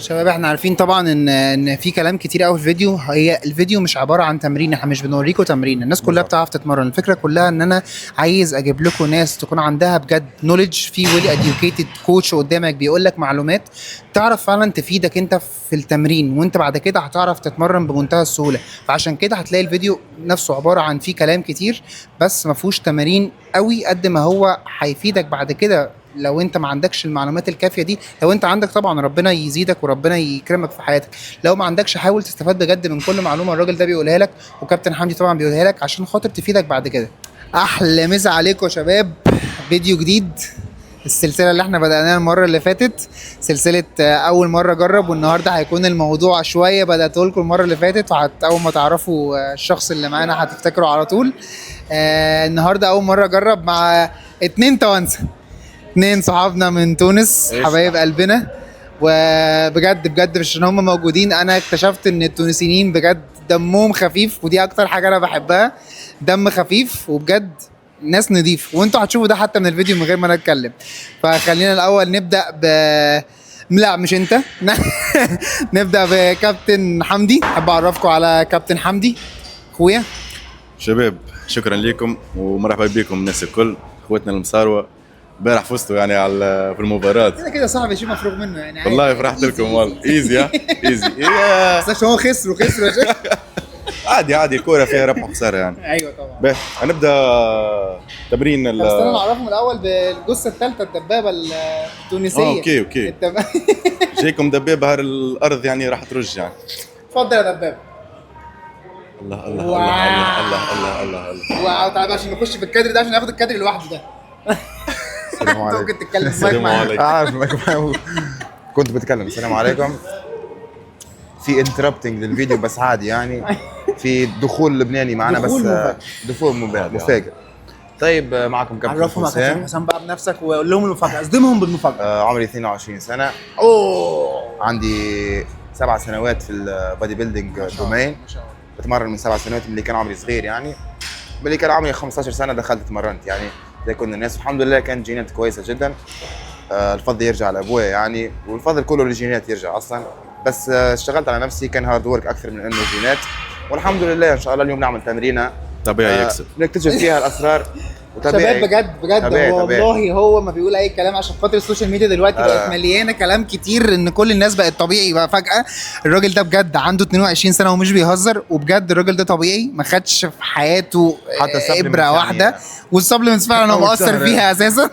شباب، احنا عارفين طبعا ان في كلام كتير قوي في الفيديو. هي الفيديو مش عبارة عن تمرين، احنا مش بنوريكم تمرين، الناس كلها بتعرف تتمرن. الفكرة كلها ان انا عايز اجيب لكم ناس تكون عندها بجد knowledge، في well educated coach قدامك بيقول لك معلومات تعرف فعلا تفيدك انت في التمرين، وانت بعد كده هتعرف تتمرن بمنتهى السهوله. فعشان كده هتلاقي الفيديو نفسه عبارة عن فيه كلام كتير بس ما فيهوش تمارين قوي، قد ما هو هيفيدك بعد كده لو انت ما عندكش المعلومات الكافيه دي. لو انت عندك طبعا ربنا يزيدك وربنا يكرمك في حياتك، لو ما عندكش حاول تستفاد بجد من كل معلومة الراجل ده بيقولها لك، وكابتن حمدي طبعا بيقولها لك عشان خاطر تفيدك بعد كده. احلى مسا عليكم يا شباب، فيديو جديد، السلسلة اللي احنا بدأناها المرة اللي فاتت، سلسلة اول مرة جرب. والنهارده هيكون الموضوع شوية بدأته لكم المرة اللي فاتت، اول ما تعرفوا الشخص اللي معانا هتفتكروا على طول. النهارده اول مرة اجرب مع اتنين توانسه، اتنين صحابنا من تونس، حبايب قلبنا. وبجد بجد مش عشان هم موجودين، انا اكتشفت ان التونسيين بجد دمهم خفيف، ودي اكتر حاجة انا بحبها، دم خفيف وبجد ناس نضيف، وانتوا هتشوفوا ده حتى من الفيديو من غير ما انا اتكلم. فخلينا الاول نبدا ب، لا مش انت، نبدا بكابتن حمدي. احب اعرفكم على كابتن حمدي اخويا. شباب شكرا لكم ومرحبا بكم الناس الكل، اخوتنا المصاروه. امبارح فزتوا يعني على في المباراة. كده كده صاحبي شيء مفروغ منه يعني. والله فرحت لكم والله. easy easy. بس عشان هو خسر وخسر يا شيخ. عادي عادي، الكورة فيها ربح وخسارة يعني. ايوه طبعا. باهي، هنبدا تمرين. طب استنى نعرفهم الاول بالجثه الثالثه، الدبابة التونسيه. okay. جايكم دبابة هار الارض يعني راح ترج يعني. اتفضل يا دبابة. الله الله الله الله الله الله الله. wow، تعالى عشان نخش في الكادر ده، عشان ناخد الكادر لوحده ده. السلام عليكم. ممكن تتكلم. السلام عليكم. عارف كنت بتكلم. السلام عليكم. في interrupting للفيديو بس عادي يعني، في دخول لبناني معنا بس. دخول مفاجئ. دخول مفاجئ. طيب معكم كابتن عرفهم يا كابتن حسام. حسام بقى بنفسك وقول لهم المفاجاه، اصدمهم بالمفاجاه. عمري 22 سنة. عندي 7 سنوات في ال bodybuilding domain. ما شاء الله. بتمرن من 7 سنوات، من اللي كان عمري صغير يعني، من اللي كان عمري 15 سنة دخلت اتمرنت يعني زي كل الناس. والحمد لله كانت جينات كويسة جدا. الفضل يرجع لابويا يعني، والفضل كله للجينات يرجع اصلا، بس اشتغلت على نفسي، كان hard work اكثر من انه جينات. والحمد لله ان شاء الله اليوم نعمل تمرينه طبيعي يكسب. نكتشف فيها الاسرار وطبيعي. شباب بجد بجد طبيعي، هو طبيعي. والله هو ما بيقول اي كلام، عشان خاطر ال social media دلوقتي بقت مليانة كلام كتير ان كل الناس بقت طبيعي بقى فجاه. الراجل ده بجد عنده 22 سنة ومش بيهزر، وبجد الراجل ده طبيعي، ما خدش في حياته حتى ال supplements ابره يعني واحده، وال supplements فعلا هو أول مقصر شهر. فيها اساسا.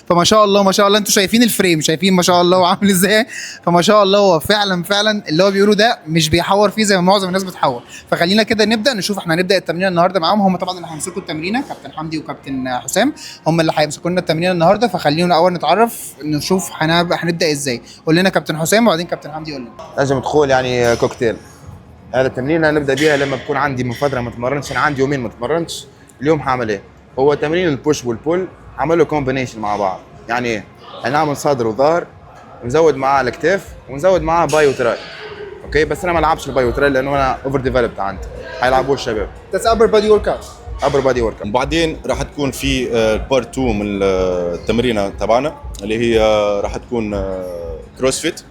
فما شاء الله ما شاء الله، انتوا شايفين ال frame، شايفين ما شاء الله هو عامل ازاي. فما شاء الله هو فعلا فعلا اللي هو بيقوله ده مش بيحور فيه زي ما معظم الناس بتحور. فخلينا كده نبدا نشوف احنا هنبدا التمرين النهارده معاهم. هم طبعا اللي هيمسكوا التمرينه، كابتن حمدي وكابتن حسام هم اللي هيمسكوا لنا التمرين النهارده. فخلينا الاول نتعرف نشوف هنبدا ازاي. قول لنا كابتن حسام وبعدين كابتن حمدي يقول لنا. نجم دخول يعني كوكتيل. هذا التمرين انا نبدا بيها لما بكون عندي من فترة ما تمرنتش، انا عندي يومين ما تمرنتش. اليوم هعمل ايه؟ هو تمرين ال push وال pull، عملوا combination مع بعض. يعني ايه؟ هنعمل صدر وظهر، ونزود معاه الاكتاف، ونزود معاه bi و tri. okay، بس انا ما العبش ال bi و tri لانه انا over developed عندي، هيلعبوه الشباب. That's upper body workout. upper body workout. وبعدين راح تكون في part 2 من التمرينه تبعنا اللي هي راح تكون CrossFit،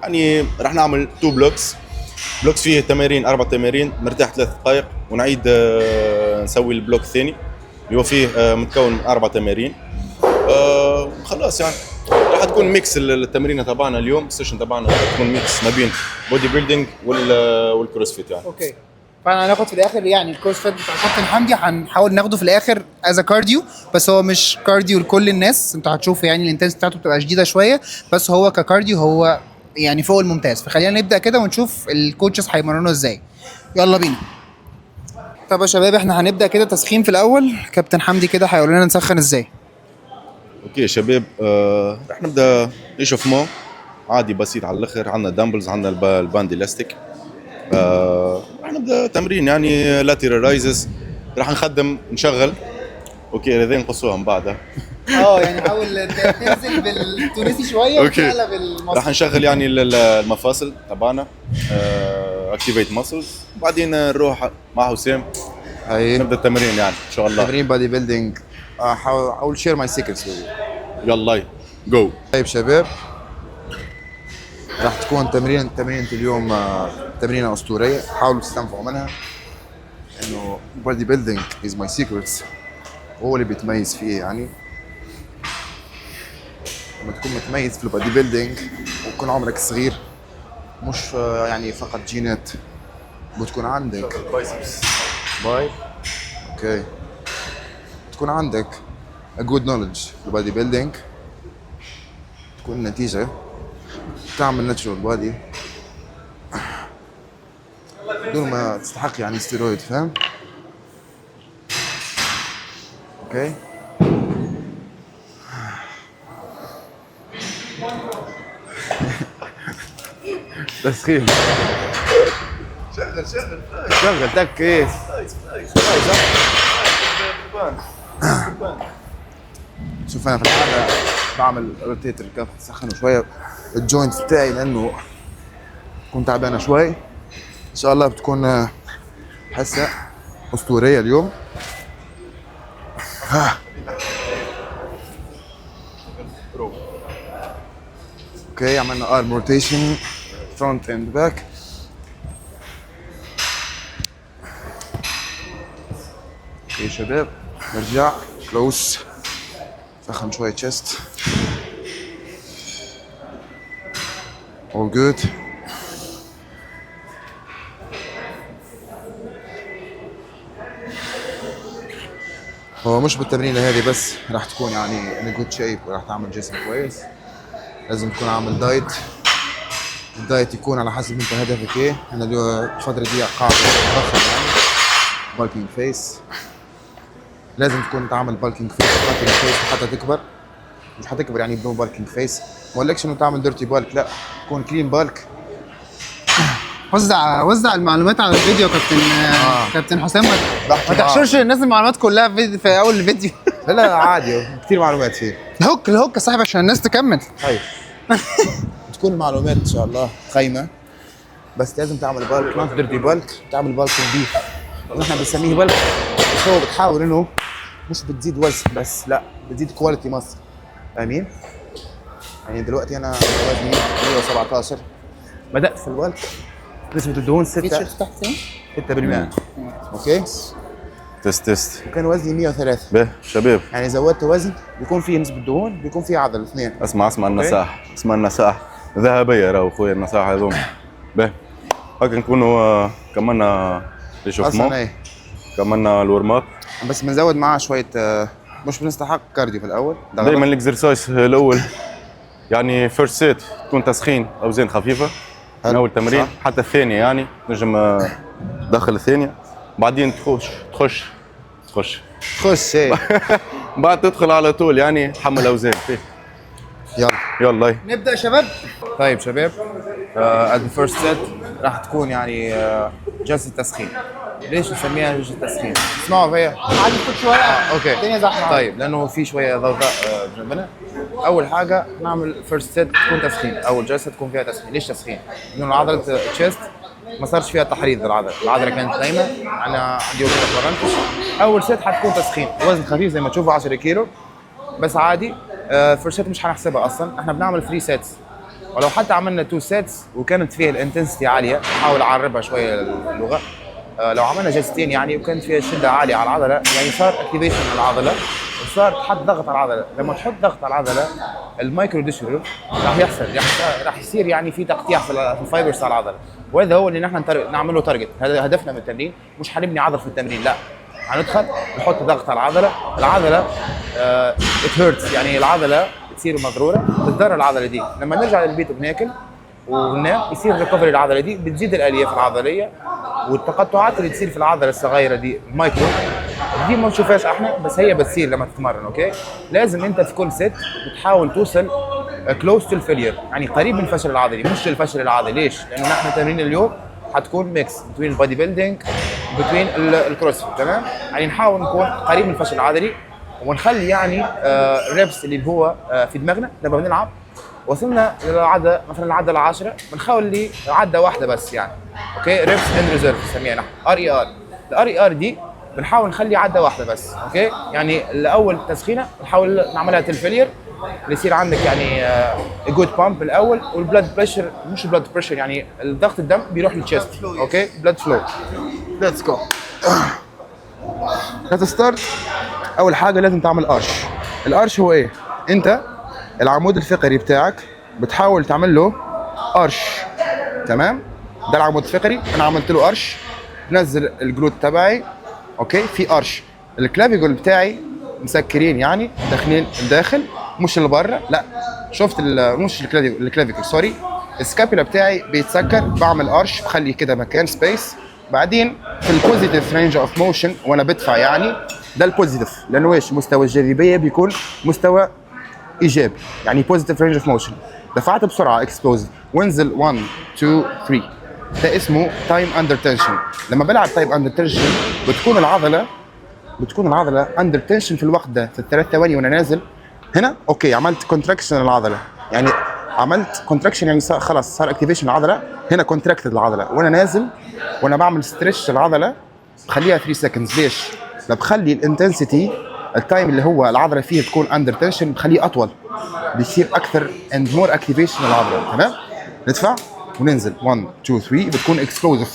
يعني راح نعمل two blocks، blocks فيه تمارين، اربع تمارين، نرتاح 3 دقائق ونعيد نسوي ال block الثاني اللي هو فيه متكون من اربع تمارين. خلاص يعني راح تكون mix التمرينه تبعنا اليوم، ال session تبعنا راح تكون mix ما بين bodybuilding وال CrossFit يعني. okay، فاحنا هناخد في الاخر يعني ال CrossFit بتاع كابتن حمدي هنحاول ناخده في الاخر as cardio، بس هو مش cardio لكل الناس. انتوا هتشوفوا يعني ال intensity بتاعته بتبقى شديدة شويه، بس هو ك cardio هو يعني فوق الممتاز. فخلينا نبدا كده ونشوف ال coaches هيمرنوا ازاي. يلا بينا. طب يا شباب احنا هنبدا كده تسخين في الاول، كابتن حمدي كده هيقول لنا نسخن ازاي. okay شباب، رح نبدا échauffement عادي بسيط على الاخر. عندنا dumbbells، عندنا ال bande élastique. رح نبدا تمرين يعني lateral raises، رح نخدم نشغل. okay، هذين نقصوها من بعدها. اه يعني حاول تنزل بالتونسي شوية okay. وتعلى بالمصري. رح نشغل يعني المفاصل تبعنا، activate muscles، بعدين نروح مع حسام هاي نبدا التمرين يعني ان شاء الله. تمرين bodybuilding، I will share my secrets. يلا go. طيب شباب، راح تكون تمرينة اليوم، تمرينة أسطورية، حاولوا تستنفعوا منها. إنه bodybuilding is my secrets، هو اللي بيتميز فيه. يعني لما تكون متميز في ال bodybuilding ويكون عمرك صغير، مش يعني فقط جينات، بتكون عندك biceps. bi، okay، تكون عندك a good knowledge في ال bodybuilding، تكون النتيجة تعمل natural body بدون ما تستحق يعني ستيرويد، فاهم؟ okay، تسخين. شغل شغل. شغل تك ايه. nice. شوف، انا في العادة بعمل rotator cuff، سخنة شوية ال joints بتاعي لانه كنت تعبانة شوي. ان شاء الله بتكون حصة اسطورية اليوم. ها. okay، عملنا arm rotation front and back. okay شباب، نرجع close، سخن شوية chest. all good. هو مش بالتمرين هذه بس راح تكون يعني in good shape وراح تعمل جسم كويس، لازم تكون عامل diet. ال diet يكون على حسب انت هدفك ايه. انا الفترة دي قاعد ضخم يعني bulking phase، لازم تكون تعمل bulking phase و cutting phase لحتى تكبر. مش حتكبر يعني بدون bulking phase. ما اقولكش انه تعمل dirty bulk، لا، تكون clean bulk. وزع وزع المعلومات على الفيديو يا كابتن. كابتن حسام، بحكي ما تحشرش للناس المعلومات كلها في اول الفيديو. لا لا، عادي، كثير معلومات فيه. ال hook ال hook يا صاحبي عشان الناس تكمل. طيب، تكون المعلومات ان شاء الله قايمه، بس لازم تعمل bulk، not dirty bulk، تعمل bulk نظيف. نحن بنسميه bulk، بس هو بتحاول انه مش بتزيد وزن بس، لا، بتزيد quality muscle، فاهمين؟ يعني دلوقتي انا وزني 117، بدات في ال bulk، نسبه الدهون 6 تحت؟ 6%، okay. test test. وكان وزني 103. به شباب. يعني زودت وزن، بيكون فيه نسبه دهون، بيكون فيه عضل، اثنين. اسمع اسمع النصائح، اسمع النصائح ذهبية راهو خويا، النصائح هذوما. به، هكا نكونوا كملنا l'échauffement. اصلا ايه. كملنا ال warm up. بس بنزود معاه شويه، مش بنستحق cardio في الاول ده غلط. دائما ال exercice الاول يعني first set تكون تسخين، اوزان خفيفة من حلو. اول تمرين. صح. حتى الثانية يعني تنجم تدخل الثانيه، بعدين تخش تخش تخش. خش ايه. بعد تدخل على طول يعني تحمل اوزان فيه. يلا. يلا هي. نبدا يا شباب. طيب شباب، at first set راح تكون يعني جلسه تسخين. ليش نسميها جلسه تسخين؟ اسمعوا فيا. عادي تفوت شويه. Okay. الدنيا زحمه. طيب، لانه في شوية ضوضاء جنبنا. اول حاجة نعمل first set تكون تسخين، اول جلسه تكون فيها تسخين. ليش تسخين؟ لانه عضلة chest ما صارش فيها تحريض العضله، العضلة كانت نايمه، انا عندي يومين ما اتمرنتش. اول set حتكون تسخين، وزن خفيف زي ما تشوفوا 10 كيلو بس عادي. first set مش حنحسبها اصلا، احنا بنعمل 3 sets، ولو حتى عملنا 2 sets وكانت فيها ال intensity عاليه، حاول اعربها شوية اللغه، لو عملنا جلستين يعني وكانت فيها شده عالية على العضله، يعني صار activation على العضلة وصار تحط ضغط على العضله. لما تحط ضغط على العضلة ال micro tear راح يحصل، راح يصير يعني في تقطيع في ال fibers على العضله، وهذا هو اللي نحن نعمله target. هذا هدفنا من التمرين. مش حنبني عضل في التمرين، لا، هندخل نحط ضغط على العضله. العضلة it hurts، يعني العضلة تصير مضروره، تتضرر العضلة دي. لما نرجع للبيت وبناكل وننام يصير recovery العضلة دي، بتزيد الالياف العضلية والتقطعات اللي تصير في العضلة الصغيرة دي، المايكرو دي ما نشوفهاش احنا، بس هي بتصير لما تتمرن. okay، لازم انت في كل set بتحاول توصل close to ال failure، يعني قريب من الفشل العضلي، مش الفشل العضلي. ليش؟ لانه نحن تمرين اليوم حتكون mix بين ال bodybuilding بين ال CrossFit، تمام؟ يعني نحاول نكون قريب من الفشل العضلي ونخلي يعني reps اللي هو في دماغنا لما بنلعب. وصلنا للعده مثلا العدة العاشره، بنخلي عده واحدة بس يعني، okay، reps in reserve نسميها نحن RIR. ال RIR دي بنحاول نخلي عده واحدة بس، okay، يعني الاول تسخينه بنحاول نعملها till failure. اللي يصير عندك يعني good pump الاول، وال blood pressure، مش blood pressure، يعني الضغط الدم بيروح لل chest. okay، blood flow. let's go، let's start. اول حاجة لازم تعمل arch. ال arch هو ايه؟ انت العمود الفقري بتاعك بتحاول تعمل له arch، تمام؟ ده العمود الفقري، انا عملت له arch، بنزل ال glute تبعي، okay، في arch. ال clavicle بتاعي مسكرين، يعني داخلين الداخل مش اللي بره، لا شفت مش ال clavicle، sorry، ال scapula بتاعي بيتسكر، بعمل arch، بخلي كده مكان space. بعدين في ال positive range of motion وانا بدفع، يعني ده ال positive لانه ايش؟ مستوى الجاذبية بيكون مستوى ايجابي، يعني positive range of motion. دفعت بسرعة explosive وانزل 1 2 3، ده اسمه time under tension. لما بلعب time under tension بتكون العضله under tension في الوقت ده، في ال3 ثواني وانا نازل هنا. okay، عملت contraction للعضله، يعني عملت contraction، يعني صار خلاص صار activation العضلة هنا، contracted العضلة وانا نازل. وانا بعمل stretch العضلة بخليها 3 seconds. ليش؟ بخلي ال intensity، ال time اللي هو العضلة فيه تكون under tension، بخليه اطول، بيصير اكثر and more activation للعضله، تمام؟ ندفع وننزل 1 2 3، بتكون explosive،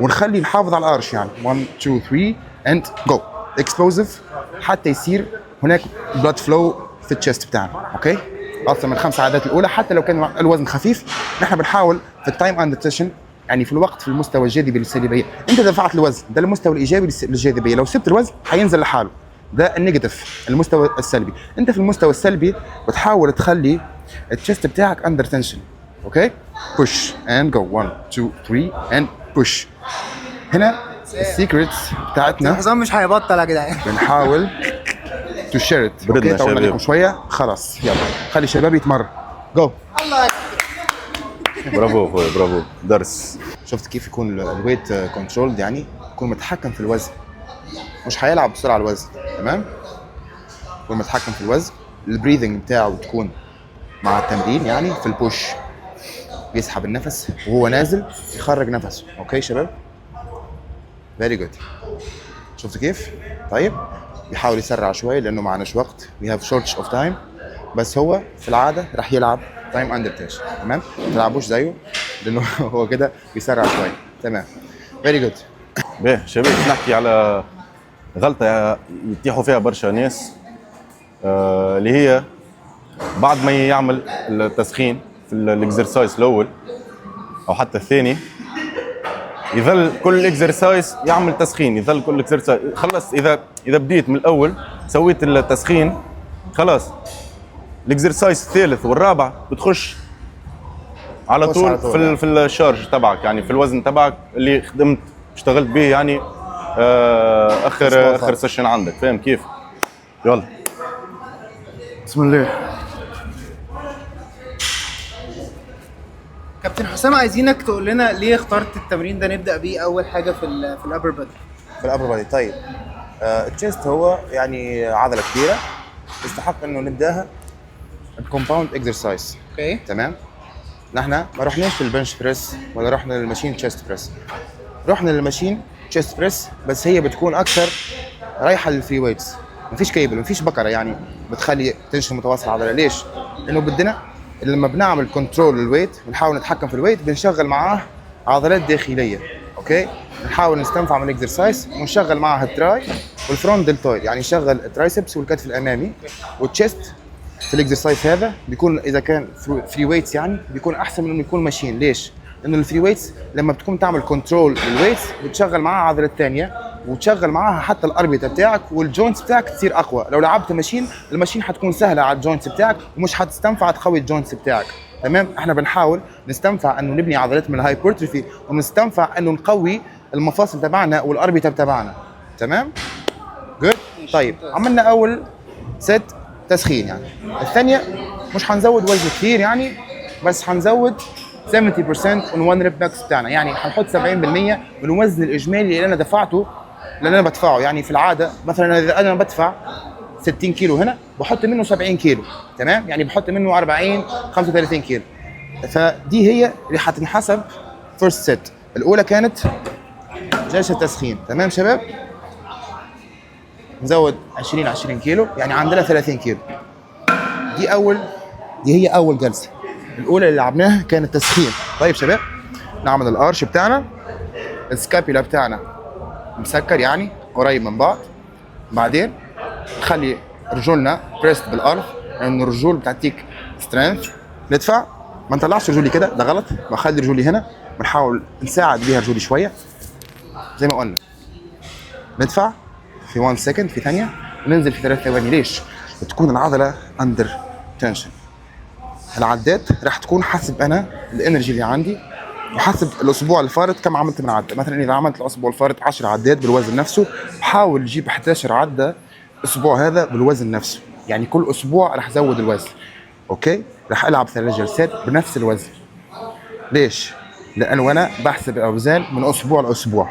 ونخلي نحافظ على ال arch، يعني 1 2 3 and go explosive حتى يصير هناك blood flow في ال chest بتاعنا. okay، اصلا من ال5 عدات الاولى حتى لو كان الوزن خفيف، نحن بنحاول في ال time under tension، يعني في الوقت في المستوى الجاذبي للسالبيه. انت دفعت الوزن، ده المستوى الايجابي للجاذبيه. لو سبت الوزن حينزل لحاله، ده ال negative، المستوى السلبي. انت في المستوى السلبي بتحاول تخلي ال chest بتاعك under tension. okay، push and go 1 2 3 and push. هنا ال secrets بتاعتنا. الحصان مش هيبطل يا جدعان. بنحاول to share it. بردنا okay، طولنا شباب. عليكم شويه، خلاص، يلا خلي الشباب يتمرن، go. الله. برافو اخوي، برافو، درس. شفت كيف يكون ال weight controlled؟ يعني يكون متحكم في الوزن، مش حيلعب بسرعة على الوزن، تمام؟ يكون متحكم في الوزن، ال breathing بتاعه تكون مع التمرين، يعني في ال push بيسحب النفس وهو نازل يخرج نفسه. okay شباب، very good. شفت كيف؟ طيب، بيحاول يسرع شوي لانه معناش وقت، we have shortage of time، بس هو في العادة راح يلعب time under tension، تمام؟ ما تلعبوش زيه لانه هو كده بيسرع شوي، تمام؟ very good. باهي شباب، نحكي على غلطة يطيحوا فيها برشا ناس، اللي هي بعد ما يعمل التسخين في ال exercice الاول او حتى الثاني، يظل كل exercice يعمل تسخين، يظل كل exercice. خلص، اذا بديت من الاول سويت التسخين، خلاص، ال exercice الثالث والرابع بتخش على تخش طول، على طول في يعني. في ال charge تبعك، يعني في الوزن تبعك اللي خدمت اشتغلت به، يعني اخر أسبوع اخر فات. session عندك، فاهم كيف؟ يلا. بسم الله. كابتن حسام، عايزينك تقول لنا ليه اخترت التمرين ده نبدا بيه اول حاجة في ال upper body؟ في ال upper body. طيب، ال chest هو يعني عضلة كبيره، تستحق انه نبداها ب compound exercise. okay. تمام، نحن ما رحناش لل bench press ولا رحنا لل machine chest press، رحنا لل machine chest press، بس هي بتكون اكثر رايحة لل free weights، مفيش كيبل، مفيش بكره، يعني بتخلي tension متواصل على العضله. ليش؟ لانه بدنا لما بنعمل control لل weight، بنحاول نتحكم في ال weight، بنشغل معاه عضلات داخليه. okay، نحاول نستنفع من ال exercise ونشغل معها ال tri وال front deltoid، يعني نشغل ال triceps والكتف الامامي وال chest. في ال exercise هذا بيكون اذا كان free weights يعني بيكون احسن من انه يكون machine. ليش؟ لانه ال free weights لما بتكون تعمل control لل weights بتشغل معاها عضلات ثانية وتشغل معاها حتى الاربطه بتاعك وال joints بتاعك تصير اقوى. لو لعبت machine، ال machine حتكون سهلة على ال joints بتاعك ومش حتستنفع تقوي ال joints بتاعك، تمام؟ احنا بنحاول نستنفع انه نبني عضلات من ال hypertrophy ونستنفع انه نقوي المفاصل تبعنا والاربطه تبعنا، تمام؟ good. طيب، عملنا اول set تسخين، يعني الثانية مش حنزود وزن كثير يعني، بس حنزود 70% on 1 rep max بتاعنا، يعني حنحط 70% من الوزن الاجمالي اللي انا دفعته، اللي انا بدفعه. يعني في العادة مثلا اذا انا بدفع 60 كيلو هنا، بحط منه 70 كيلو، تمام؟ يعني بحط منه 40، 35 كيلو، فدي هي اللي حتنحسب first set. الاولى كانت جلسه تسخين، تمام شباب؟ نزود 20 20 كيلو، يعني عندنا 30 كيلو. دي هي اول جلسه. الاولى اللي لعبناها كانت تسخين. طيب شباب، نعمل ال arch بتاعنا، ال scapula بتاعنا مسكر يعني قريب من بعض. بعدين نخلي رجولنا pressed بالارض، لان الرجول بتعطيك strength. ندفع، ما نطلعش رجولي كده، ده غلط. بخلي رجولي هنا، بنحاول نساعد بيها رجولي شوية زي ما قلنا. ندفع في 1 second، في ثانيه، وننزل في 3 ثواني. ليش؟ بتكون العضلة under tension. العدات راح تكون حسب انا ال energy اللي عندي وحسب الاسبوع الفارط كم عملت من عده. مثلا اذا عملت الاسبوع الفارط 10 عدات بالوزن نفسه، بحاول اجيب 11 عده الاسبوع هذا بالوزن نفسه. يعني كل اسبوع راح ازود الوزن، okay؟ راح العب 3 جلسات بنفس الوزن. ليش؟ لانه انا بحسب الاوزان من اسبوع لاسبوع،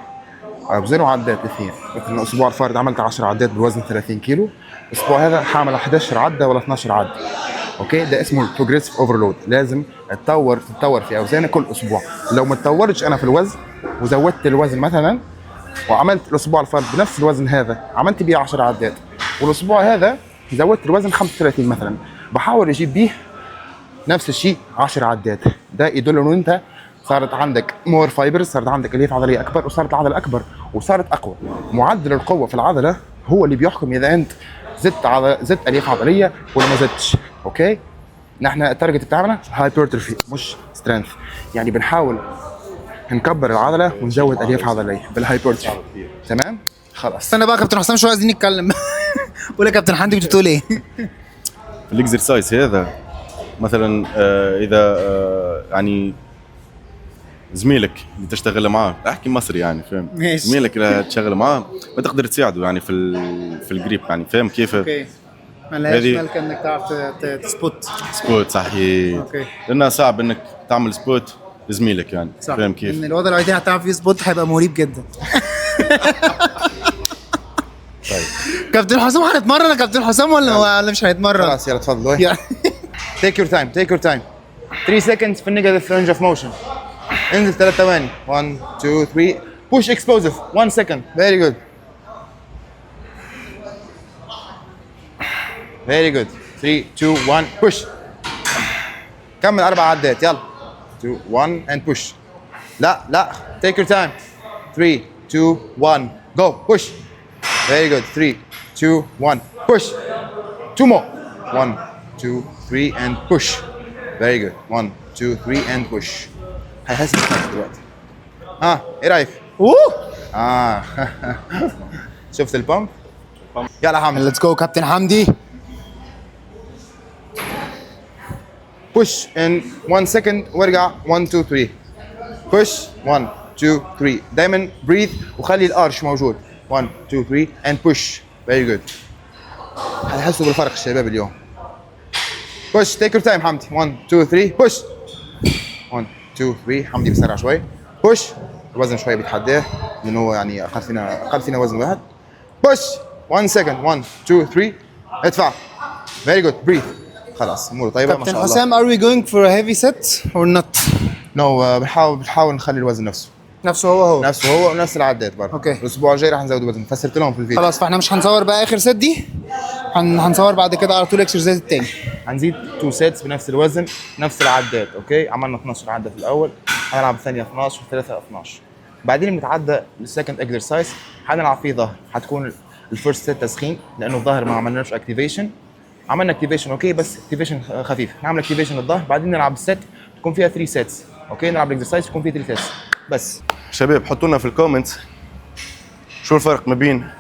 اوزان وعدات الاثنين. مثلا الاسبوع الفارط عملت 10 عدات بالوزن 30 كيلو، الاسبوع هذا حاعمل 11 عده ولا 12 عده، okay؟ ده اسمه ال progressive overload. لازم تتطور في اوزانك كل اسبوع. لو ما تطورتش انا في الوزن وزودت الوزن مثلا، وعملت الاسبوع الفارط بنفس الوزن هذا عملت بيه 10 عدات، والاسبوع هذا زودت الوزن 35 مثلا، بحاول اجيب بيه نفس الشيء 10 عدات، ده يدل انه انت صارت عندك more fibers، صارت عندك الياف عضلية اكبر، وصارت العضلة اكبر وصارت اقوى. معدل القوة في العضلة هو اللي بيحكم اذا انت زدت الياف عضلية ولا ما زدتش، okay؟ نحن ال target بتاعنا hypertrophy مش strength، يعني بنحاول نكبر العضلة ونزود الياف عضلية بال hypertrophy. تمام؟ خلاص. استنى بقى يا كابتن حسام شويه، عايزين نتكلم. قول يا كابتن حمدي، كنت بتقول ايه؟ في ال exercise هذا مثلا اذا يعني زميلك اللي تشتغل معاه، احكي مصري يعني، فاهم؟ ماشي. زميلك اللي تشتغل معاه ما تقدر تساعده يعني في ال grip، يعني فاهم كيف؟ okay، ملهاش مالكه انك تعرف ت spot. spot، صحيح. okay. لانها صعب انك تعمل spot لزميلك يعني. صح. فاهم كيف؟ ان الوضع الوحيد اللي هتعمل فيه spot هيبقى مريب جدا. طيب. كابتن حسام، هنتمرن يا كابتن حسام ولا مش هنتمرن؟ خلاص، يلا تفضلوا. يعني take your time، take your time. 3 seconds في ال negative range of motion. انزل 3 ثواني. 1 2 3، push explosive، 1 second. very good، very good. 3 2 1، push. كمل 4 عدات، يلا. 2 1 and push. لا لا، take your time. 3 2 1، go، push. very good. 3 2 1، push. two more. 1 2 3 and push. very good. 1 2 3 and push. هيحس بالفرق دلوقتي. ها، ايه رايك؟ اوه. اه، شفت ال pump؟ يلا حمد. let's go كابتن حمدي. push in 1 second وارجع. 1 2 3، push. 1 2 3. دايما breathe وخلي ال arch موجود. 1 2 3 and push. very good. هتحسوا بالفرق الشباب اليوم. push، take your time حمدي. 1 2 3، push. 1 2 3. حمدي بسرعة شوي. push. الوزن شوي بيتحداه لانه هو يعني اقل فينا وزن واحد. push، 1 second. 1 2 3، ادفع. very good، breathe. خلاص، اموره طيبه، ما كابتن شاء الله. حسام، are we going for a heavy set or not؟ no، بنحاول نخلي الوزن نفسه. نفسه هو هو. نفسه هو ونفس العدات برضه. okay. الاسبوع الجاي راح نزود وزن، فسرت لهم في الفيديو. خلاص، فاحنا مش هنصور بقى اخر set دي، هنصور بعد كده على طول exercise التاني. هنزيد 2 sets بنفس الوزن، نفس العدات، okay؟ عملنا 12 عده في الاول، هنلعب الثانية 12 والثالثة 12. بعدين بنتعدى لل second exercise، هنلعب فيه ظهر. هتكون ال first set تسخين لانه الظهر ما عملناش activation. عملنا activation، okay، بس activation خفيف. نعمل activation للظهر، بعدين نلعب ال set تكون فيها 3 sets، okay؟ نلعب ال exercise يكون فيه 3 sets بس. شباب، حطوا لنا في ال comments شو الفرق ما بين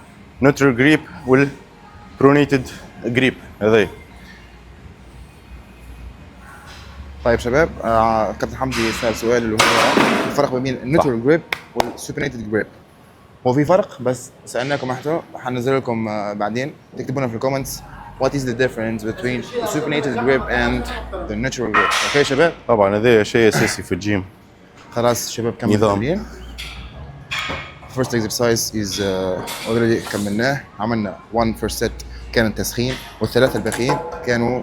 neutral grip وال pronated grip هذي. طيب شباب، كابتن حمدي سال سؤال اللي هو الفرق ما بين ال neutral grip وال supinated grip. هو في فرق، بس سالناكم احنا، حنزل لكم بعدين تكتبوا لنا في ال comments what is the difference between the supinated grip and the neutral grip، okay شباب؟ طبعا هذا شيء اساسي في الجيم. خلاص شباب، كمل نظام. التمرين. first exercise is already كملناه. عملنا one first set كان تسخين، والثلاثة الباقيين كانوا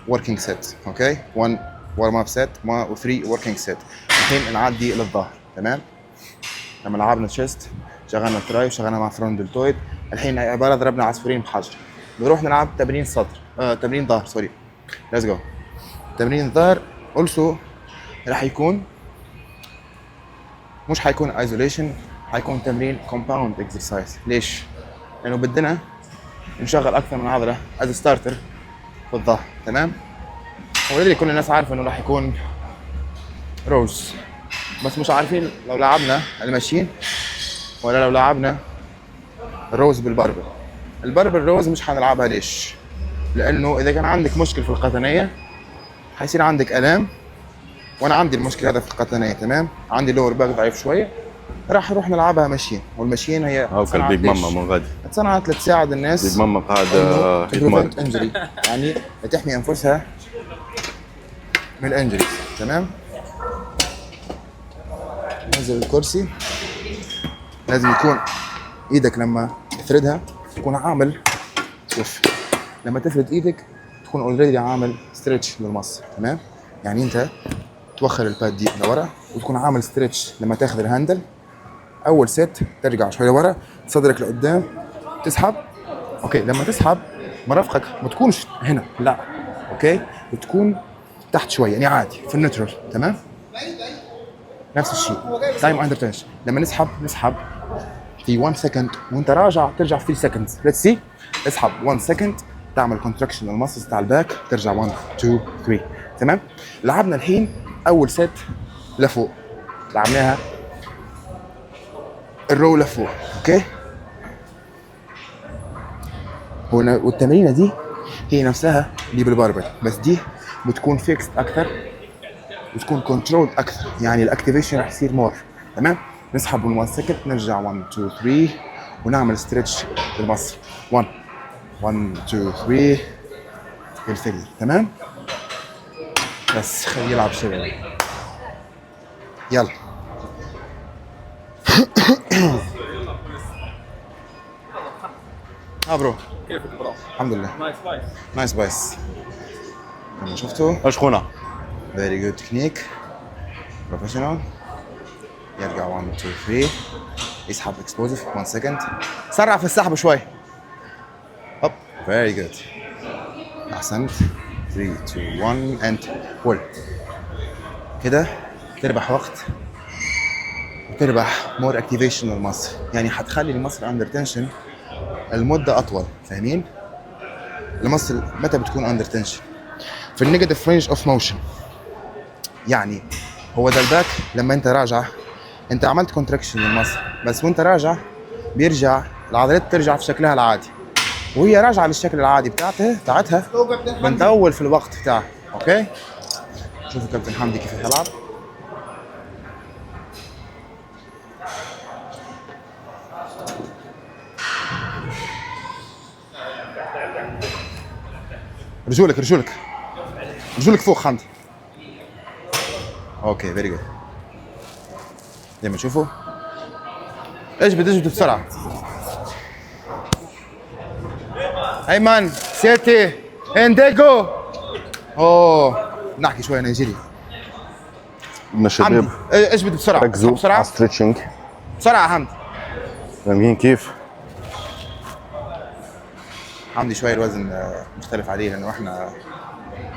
working set، okay؟ one warm up set و 3 working set. الحين نعدي للظهر، تمام؟ لما لعبنا chest شغلنا tri وشغلنا مع front deltoid. الحين عبارة ضربنا عصفورين بحجر، بنروح نلعب تمرين صدر، تمرين ظهر، sorry. Let's go. تمرين الظهر also راح يكون، مش حيكون isolation، حيكون تمرين compound exercise. ليش؟ لانه بدنا نشغل اكثر من عضلة as starter في الظهر. تمام؟ Already كل الناس عارفه انه راح يكون rows، بس مش عارفين لو لعبنا ال machine ولا لو لعبنا rows بال barbell. ال barbell rows مش حنلعبها. ليش؟ لانه اذا كان عندك مشكل في القطنيه حيصير عندك الام، وانا عندي المشكلة هذا في القطنيه. تمام؟ عندي lower back ضعيف شوية، راح نروح نلعبها machine. وال machine هي هاوكا ال Big Mama من غادي اتصنعت لتساعد الناس Big Mama قاعد يتمرن injury، يعني لتحمي انفسها من ال injuries. تمام؟ نزل الكرسي. لازم يكون ايدك لما تفردها تكون عامل، شوف لما تفرد ايدك تكون already عامل stretch لل muscle. تمام؟ يعني انت توخر ال pad دي لورا وتكون عامل stretch لما تاخذ ال handle. اول set ترجع شوية لورا، صدرك لقدام، تسحب. okay، لما تسحب مرافقك ما تكونش هنا، لا، okay، بتكون تحت شوية، يعني عادي في ال neutral. تمام؟ نفس الشيء time under tension، لما نسحب نسحب في 1 second، وانت راجع ترجع في 3 seconds. Let's see. اسحب 1 second، تعمل contraction لل muscles تاع ال back، ترجع 1 2 3. تمام؟ لعبنا الحين اول set لفوق، لعبناها ال row لفوق. Okay؟ هنا والتمرينه دي هي نفسها اللي بال barbell، بس دي بتكون fixed اكثر وتكون control اكثر، يعني ال activation راح يصير more. تمام؟ نسحب من 1 second، نرجع 1 2 3 ونعمل stretch لل muscle 1 1 2 3 لل failure. تمام؟ بس خليه يلعب شباب. يلا. ها bro. كيفك bro؟ الحمد لله. Nice biceps. Nice biceps. لما شفتوا اش خونا؟ Very good technique، professional. يرجع 1 2 3، يسحب explosive 1 second، سرع في السحب شوي. Up، very good، احسنت. 3 2 1 and pull. كده تربح وقت وتربح more activation لل muscle، يعني حتخلي ال muscle under tension المدة اطول. فاهمين؟ ال muscle متى بتكون under tension؟ في ال negative range of motion. يعني هو ده ال back لما انت راجع، انت عملت contraction لل muscle، بس وانت راجع بيرجع العضلات ترجع في شكلها العادي، وهي راجعه للشكل العادي بتاعتها بنطول في الوقت بتاعها. Okay؟ شوفوا كابتن حمدي كيف يلعب. رجولك رجولك رجولك فوق حمدي. Okay very good. زي ما تشوفوا اجبد اجبد بسرعة. ايمن سيتي انديجو. اوه نحكي شوية نيجيري. بدنا شباب اجبد بسرعة، ركزوا بسرعة على stretching بسرعة يا حمدي. فاهمين كيف؟ حمدي شوية الوزن مختلف عليه لانه احنا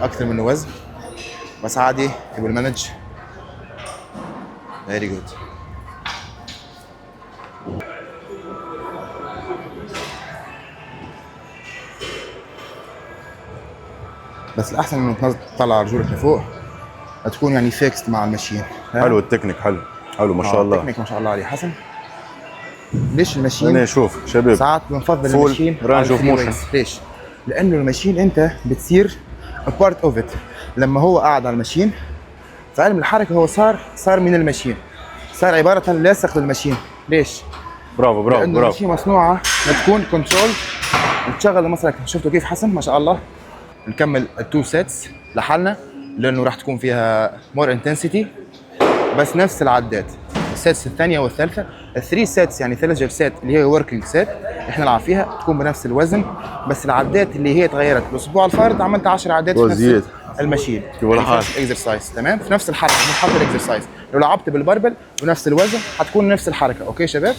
اكثر منه وزن، بس عادي he will manage. Very good. بس الاحسن انه تطلع رجولك لفوق، تكون يعني fixed مع ال machine. حلو التكنيك، حلو حلو ما شاء الله. التكنيك ما شاء الله عليه حسن. ليش ال machine؟ انا شوف شباب ساعات بنفضل ال machine range of motion. ليش؟ لانه ال machine انت بتصير part of it. لما هو قاعد على ال machine في علم الحركة هو صار من ال machine، صار عبارة لاصق لل machine. ليش؟ برافو برافو لانه برافو. ال machine مصنوعة لتكون control وتشغل ال muscle. شفتوا كيف حسن؟ ما شاء الله. نكمل ال two sets لحالنا لانه راح تكون فيها more intensity، بس نفس العدات. ال sets الثانية والثالثة، ال three sets يعني ثلاث جلسات اللي هي working set احنا نلعب فيها تكون بنفس الوزن، بس العدات اللي هي تغيرت. الاسبوع الفارط عملت 10 عدات في نفس ال machine يعني في نفس ال exercise. تمام؟ في نفس الحركة، مش حتى ال exercise. لو لعبت بال barbell بنفس الوزن حتكون نفس الحركة. Okay شباب؟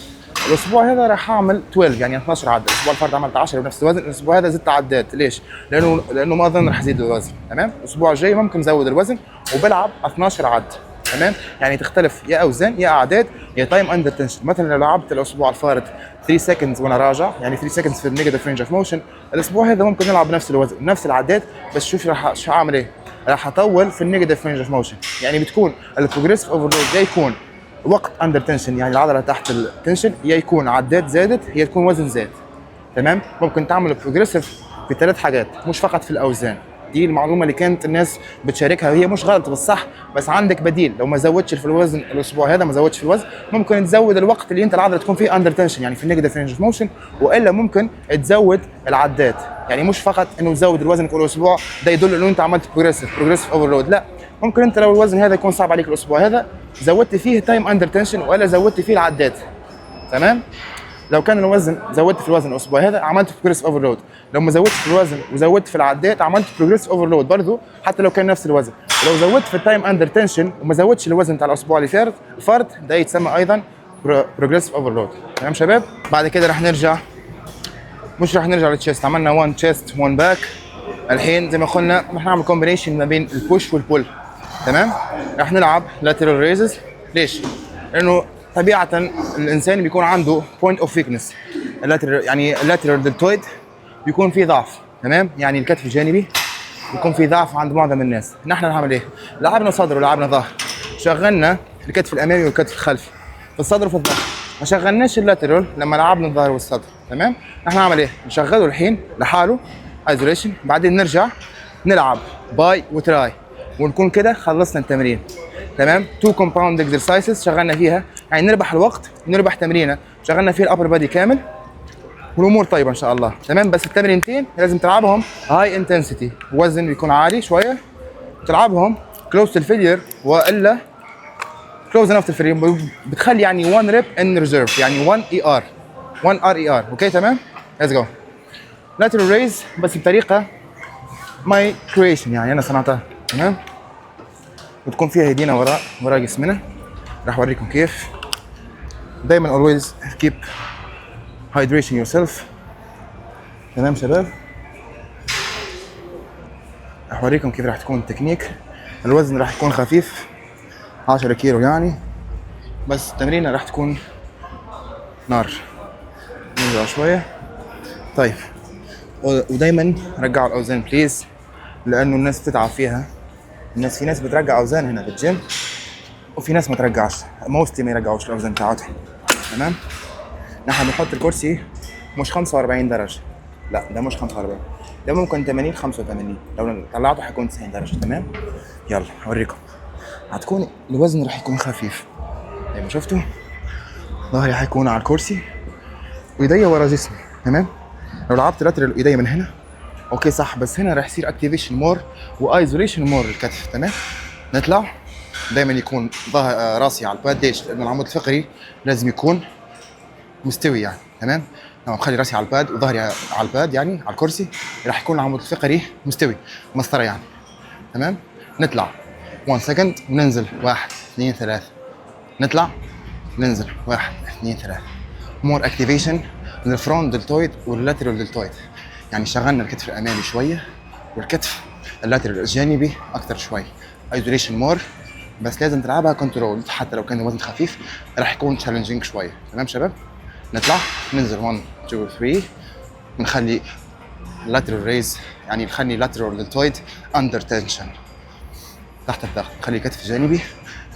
الاسبوع هذا راح اعمل 12، يعني 12 عده. الاسبوع اللي فات عملت 10 بنفس الوزن، الاسبوع هذا زدت عدات. ليش؟ لانه ما اظن راح ازيد الوزن. تمام؟ الاسبوع الجاي ممكن ازود الوزن وبلعب 12 عد. تمام؟ يعني تختلف يا اوزان يا اعداد يا time under tension. مثلا لو لعبت الاسبوع الفارط 3 seconds وانا راجع، يعني 3 seconds في ال negative range of motion، الاسبوع هذا ممكن نلعب بنفس الوزن نفس العداد، بس شوف راح شو اعمل ايه؟ راح اطول في ال negative range of motion. يعني بتكون ال progressive overload يا يكون وقت under tension، يعني العضلة تحت ال tension، يا يكون عداد زادت يا تكون وزن زاد. تمام؟ ممكن تعمل progressive في ثلاث حاجات، مش فقط في الاوزان. دي المعلومة اللي كانت الناس بتشاركها، وهي مش غلط بس صح، بس عندك بديل. لو ما زودتش في الوزن الاسبوع هذا، ما زودتش في الوزن، ممكن تزود الوقت اللي انت العضلة تكون فيه under tension، يعني في ال negative range of motion، والا ممكن تزود العدات. يعني مش فقط انه تزود الوزن كل اسبوع ده يدل انه انت عملت progressive overload. لا، ممكن انت لو الوزن هذا يكون صعب عليك الاسبوع هذا، زودت فيه time under tension والا زودت فيه العدات. تمام؟ لو كان الوزن زودت في الوزن الاسبوع هذا عملت progressive overload. لو ما زودتش في الوزن وزودت في العدات عملت progressive overload برضه، حتى لو كان نفس الوزن. لو زودت في ال time under tension وما زودتش الوزن تاع الاسبوع اللي فات الفرد، ده يتسمى ايضا progressive overload. تمام شباب؟ بعد كده راح نرجع، مش راح نرجع لل chest، عملنا 1 chest 1 back. الحين زي ما قلنا راح نعمل combination ما بين ال push وال pull. تمام؟ راح نلعب lateral raises. ليش؟ لانه طبيعة الانسان بيكون عنده point of weakness، ال lateral، يعني ال lateral deltoid بيكون فيه ضعف. تمام؟ يعني الكتف الجانبي بيكون فيه ضعف عند معظم الناس. نحن نعمل ايه؟ لعبنا صدر ولعبنا ظهر، شغلنا الكتف الامامي والكتف الخلفي في الصدر وفي الظهر، ما شغلناش ال lateral لما لعبنا الظهر والصدر. تمام؟ نحن نعمل ايه؟ نشغله الحين لحاله isolation، بعدين نرجع نلعب bi و tri، ونكون كده خلصنا التمرين. تمام؟ two compound exercises شغلنا فيها، يعني نربح الوقت ونربح تمرينه شغلنا فيها ال upper body كامل، والامور طيبة ان شاء الله. تمام؟ بس التمرينتين لازم تلعبهم high intensity، وزن بيكون عالي شويه، تلعبهم close ال failure والا close enough ال failure، بتخلي يعني 1 rep in reserve، يعني 1 ER، 1 RER. okay تمام؟ let's go. lateral raise بس بطريقة my creation، يعني انا صنعتها. تمام؟ وتكون فيها يدينا وراء جسمنا. راح اوريكم كيف. دايما always keep hydration yourself. تمام شباب؟ راح اوريكم كيف راح تكون التكنيك. الوزن راح يكون خفيف، 10 كيلو يعني، بس التمرينة راح تكون نار. نرجع شوية. طيب، ودايما رجعوا الاوزان please، لانه الناس بتتعب فيها. الناس، في ناس بترجع اوزان هنا بالجيم وفي ناس ما ترجعش، mostly ما يرجعوش الاوزان بتاعتهم. تمام؟ نحن بنحط الكرسي مش 45 درجه، لا ده مش 45، ده ممكن 80، 85، لو طلعته حيكون 90 درجه. تمام؟ يلا اوريكم. هتكون الوزن راح يكون خفيف زي ما شفتوا، ظهري حيكون على الكرسي وايديا ورا جسمي. تمام؟ لو لعبت lateral ايديا من هنا okay صح، بس هنا راح يصير activation more و isolation more للكتف. تمام؟ نطلع، دائما يكون ظهر راسي على ال pad. ليش؟ لانه العمود الفقري لازم يكون مستوي يعني. تمام؟ لما بخلي راسي على ال pad وظهري على ال pad، يعني على الكرسي، راح يكون العمود الفقري مستوي، مسطرة يعني. تمام؟ نطلع 1 second وننزل، 1 2 3، نطلع ننزل، 1 2 3. more activation لل front deltoid وال lateral deltoid، يعني شغلنا الكتف الامامي شوية والكتف ال lateral الجانبي اكثر شوي. isolation more، بس لازم تلعبها control، حتى لو كان الوزن خفيف راح يكون challenging شويه. تمام شباب؟ نطلع ننزل 1 2 3، نخلي lateral raise، يعني نخلي lateral deltoid under tension، تحت الضغط، نخلي الكتف الجانبي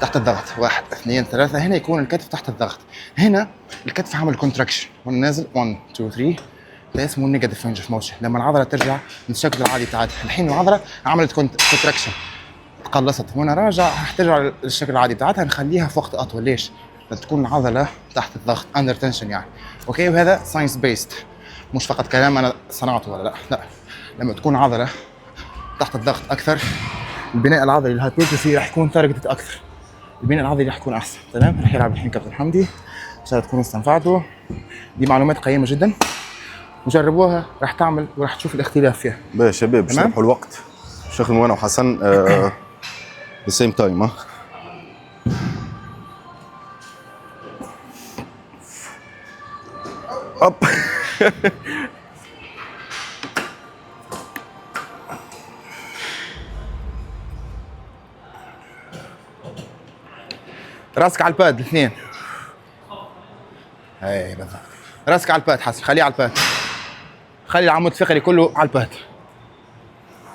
تحت الضغط، واحد اثنين ثلاثة. هنا يكون الكتف تحت الضغط، هنا الكتف عمل contraction وانا نازل 1 2 3. ده اسمه negative range of motion، لما العضلة ترجع للشكل العادي بتاعتها. الحين العضلة عملت contraction، تقلصت، وانا راجع راح ترجع للشكل العادي بتاعتها. نخليها في وقت اطول. ليش؟ لتكون العضلة تحت الضغط، under tension يعني. okay؟ وهذا science based، مش فقط كلام انا صنعته ولا لا لا. لما تكون عضلة تحت الضغط اكثر، البناء العضلي ال hypertrophy راح يكون targeted اكثر، البناء العضلي راح يكون احسن. تمام؟ راح يلعب الحين كابتن حمدي. ان شاء الله تكونوا استنفعتوا، دي معلومات قيمة جدا، وجربوها، راح تعمل وراح تشوف الاختلاف فيها. باهي شباب، باش تمام؟ نربحوا الوقت، باش نخدموا انا وحسن the same time ها. up. راسك على ال pad الاثنين. اي بالضبط، راسك على ال pad حسن، خليه على ال pad، خلي العمود الفقري كله على ال pad.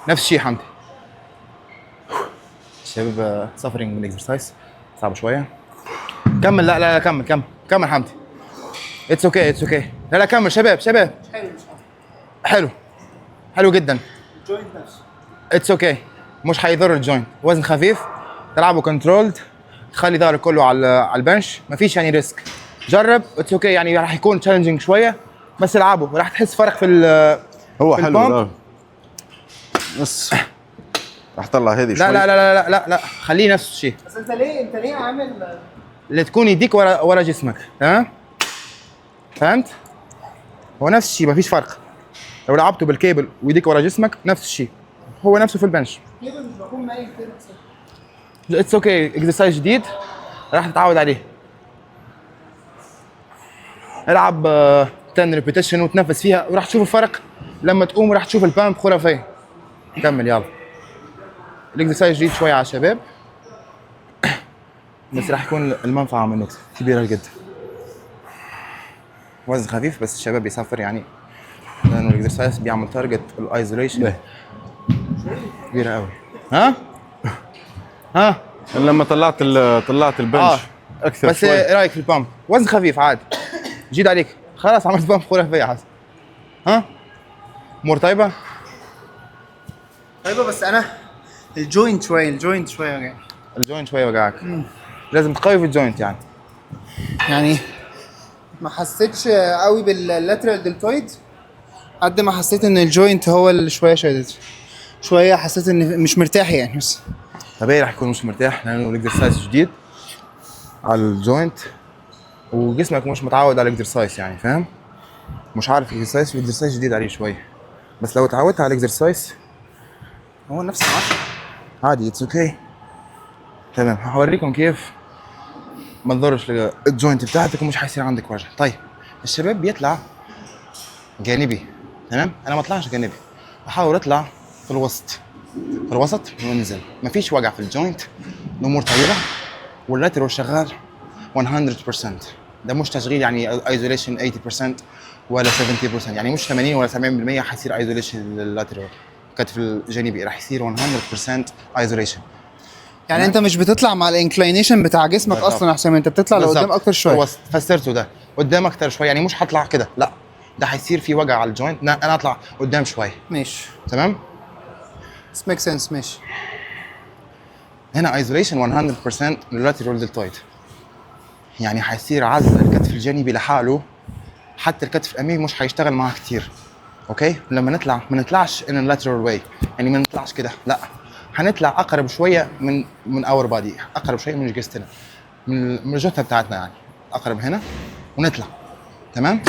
نفس الشيء حمدي. الشباب suffering من ال exercise، صعب شوية. كمل، لا لا لا، كمل كمل كمل حمدي. it's okay it's okay. لا لا كمل شباب شباب. حلو حلو حلو جدا. ال joint نفسه it's okay، مش حيضر ال joint. وزن خفيف، تلعبه controlled، تخلي ظهرك كله على ال bench، مفيش يعني risk. جرب، it's okay، يعني راح يكون challenging شوية بس العبه، راح تحس فرق في ال هو في حلو ال pump. لا. بس راح طلع هذه شوي. لا لا لا لا لا لا، خليه نفس الشيء. بس انت ليه عامل اللي تكون يديك ورا جسمك، تمام؟ فهمت؟ هو نفس الشيء، مفيش فرق. لو لعبته بالكيبل ويديك ورا جسمك نفس الشيء، هو نفسه في ال bench. كيبل مش بكون مايل كده؟ it's okay، exercise جديد راح تتعود عليه. العب 10 repetition وتنفس فيها وراح تشوف الفرق لما تقوم، وراح تشوف ال pump خرافية. كمل يلا. ال exercise جديد شوية على الشباب بس راح يكون المنفعة منه كبيرة جدا. وزن خفيف بس الشباب بيسافر يعني، لانه ال exercise بيعمل target ال isolation كبيرة قوي. ها ها لما طلعت ال bench اكثر بس شوي. ايه رايك في ال pump؟ وزن خفيف عادي جديد عليك، خلاص عملت pump خرافية حسن. ها امور طيبة؟ طيبة، بس انا ال joint شوية، ال joint شوية وجعني. ال joint شوية وجعك. لازم تقوي في ال joint يعني. يعني ما حسيتش قوي بال lateral deltoid قد ما حسيت ان ال joint هو اللي شوية شدت شويه، حسيت ان مش مرتاح يعني بس. طبيعي راح يكون مش مرتاح لانه ال exercise جديد على ال joint وجسمك مش متعود على ال exercise يعني، فاهم؟ مش عارف ال exercise، ال exercise جديد عليه شوية، بس لو اتعودت على ال exercise هو نفس العشرة عادي، it's okay. تمام، هوريكم كيف ما تضرش ال joint بتاعتك ومش حيصير عندك وجع. طيب الشباب بيطلع جانبي، تمام؟ انا ما اطلعش جانبي، احاول اطلع في الوسط، في الوسط وننزل، مفيش وجع في ال joint، الامور طيبة، وال lateral شغال 100%. ده مش تشغيل يعني isolation 80% ولا 70%، يعني مش 80 ولا 70% حيصير isolation لل lateral الكتف الجانبي، راح يصير 100% isolation. يعني انت مش بتطلع مع ال inclination بتاع جسمك بالظبط. اصلا يا حسام، انت بتطلع لقدام اكتر شوية. هو فسرته ده قدام اكتر شوية، يعني مش هطلع كده، لا ده حيصير في وجع على ال joint، لا انا اطلع قدام شوية. ماشي، تمام؟ make sense. ماشي. هنا isolation 100% لل lateral deltoid، يعني حيصير عزل الكتف الجانبي لحاله، حتى الكتف الامامي مش حيشتغل معاه كتير. okay؟ لما نطلع ما نطلعش in lateral way، يعني ما نطلعش كده، لا هنطلع اقرب شوية من our body، اقرب شوية من جسمنا، من الجثة بتاعتنا يعني، اقرب هنا ونطلع. تمام؟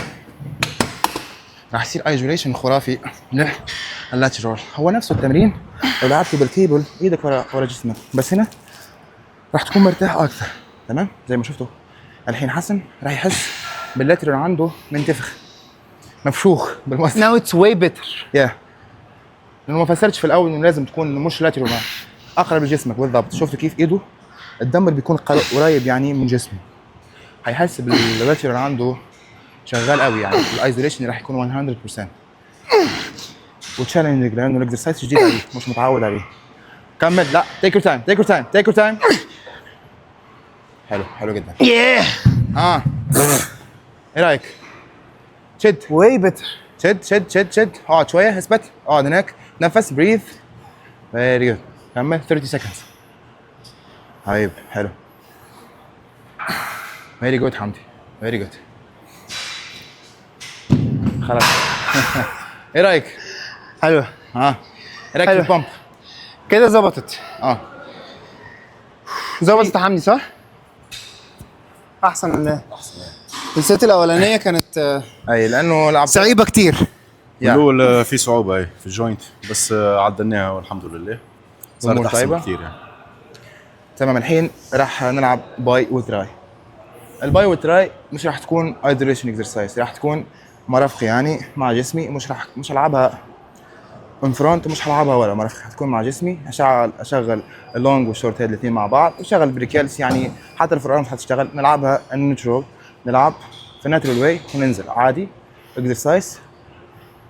راح يصير isolation خرافي لل lateral. هو نفسه التمرين لو لعبته بالكيبل ايدك ورا جسمك، بس هنا راح تكون مرتاح اكثر. تمام؟ زي ما شفتوا الحين حسن راح يحس بال lateral عنده منتفخ مفشوخ بالمصري. now it's way better. yeah، لانه ما فسرتش في الاول انه لازم تكون مش lateral، اقرب لجسمك بالضبط. شفتوا كيف ايده الدمبل بيكون قريب يعني من جسمه، هيحس بال lateral عنده شغال قوي، يعني ال isolation راح يكون 100% و challenging لانه ال exercise جديد عليه مش متعود عليه. كمل، لا take your time، take your time، take your time. حلو حلو جدا. yeah. اه ايه رايك؟ شد way better. شد شد شد شد، اقعد شوية، اثبت، اقعد هناك، نفس، breathe، very good. كمل 30 seconds. طيب حلو، very good حمدي، very good. خلاص. ايه رايك؟ حلو. ها ايه رايك في حلو. ال pump؟ كده ظبطت. ظبطت يا حمدي صح؟ احسن من ال set الاولانية كانت اي لانه لعب صعيبة كتير. yeah. الاول في صعوبة اي في ال joint، بس عدلناها والحمد لله صارت أمور احسن طيبة؟ كثير يعني. تمام، الحين راح نلعب bi و tri. ال bi و tri مش راح تكون isolation exercise، راح تكون مرافقي يعني مع جسمي، مش هلعبها in front ومش هلعبها ورا. مرافقي حتكون مع جسمي. اشغل ال long وال short head الاثنين مع بعض، وشغل brachialis، يعني حتى ال forearms حتشتغل. نلعبها ال neutral، نلعب في natural way وننزل عادي exercise،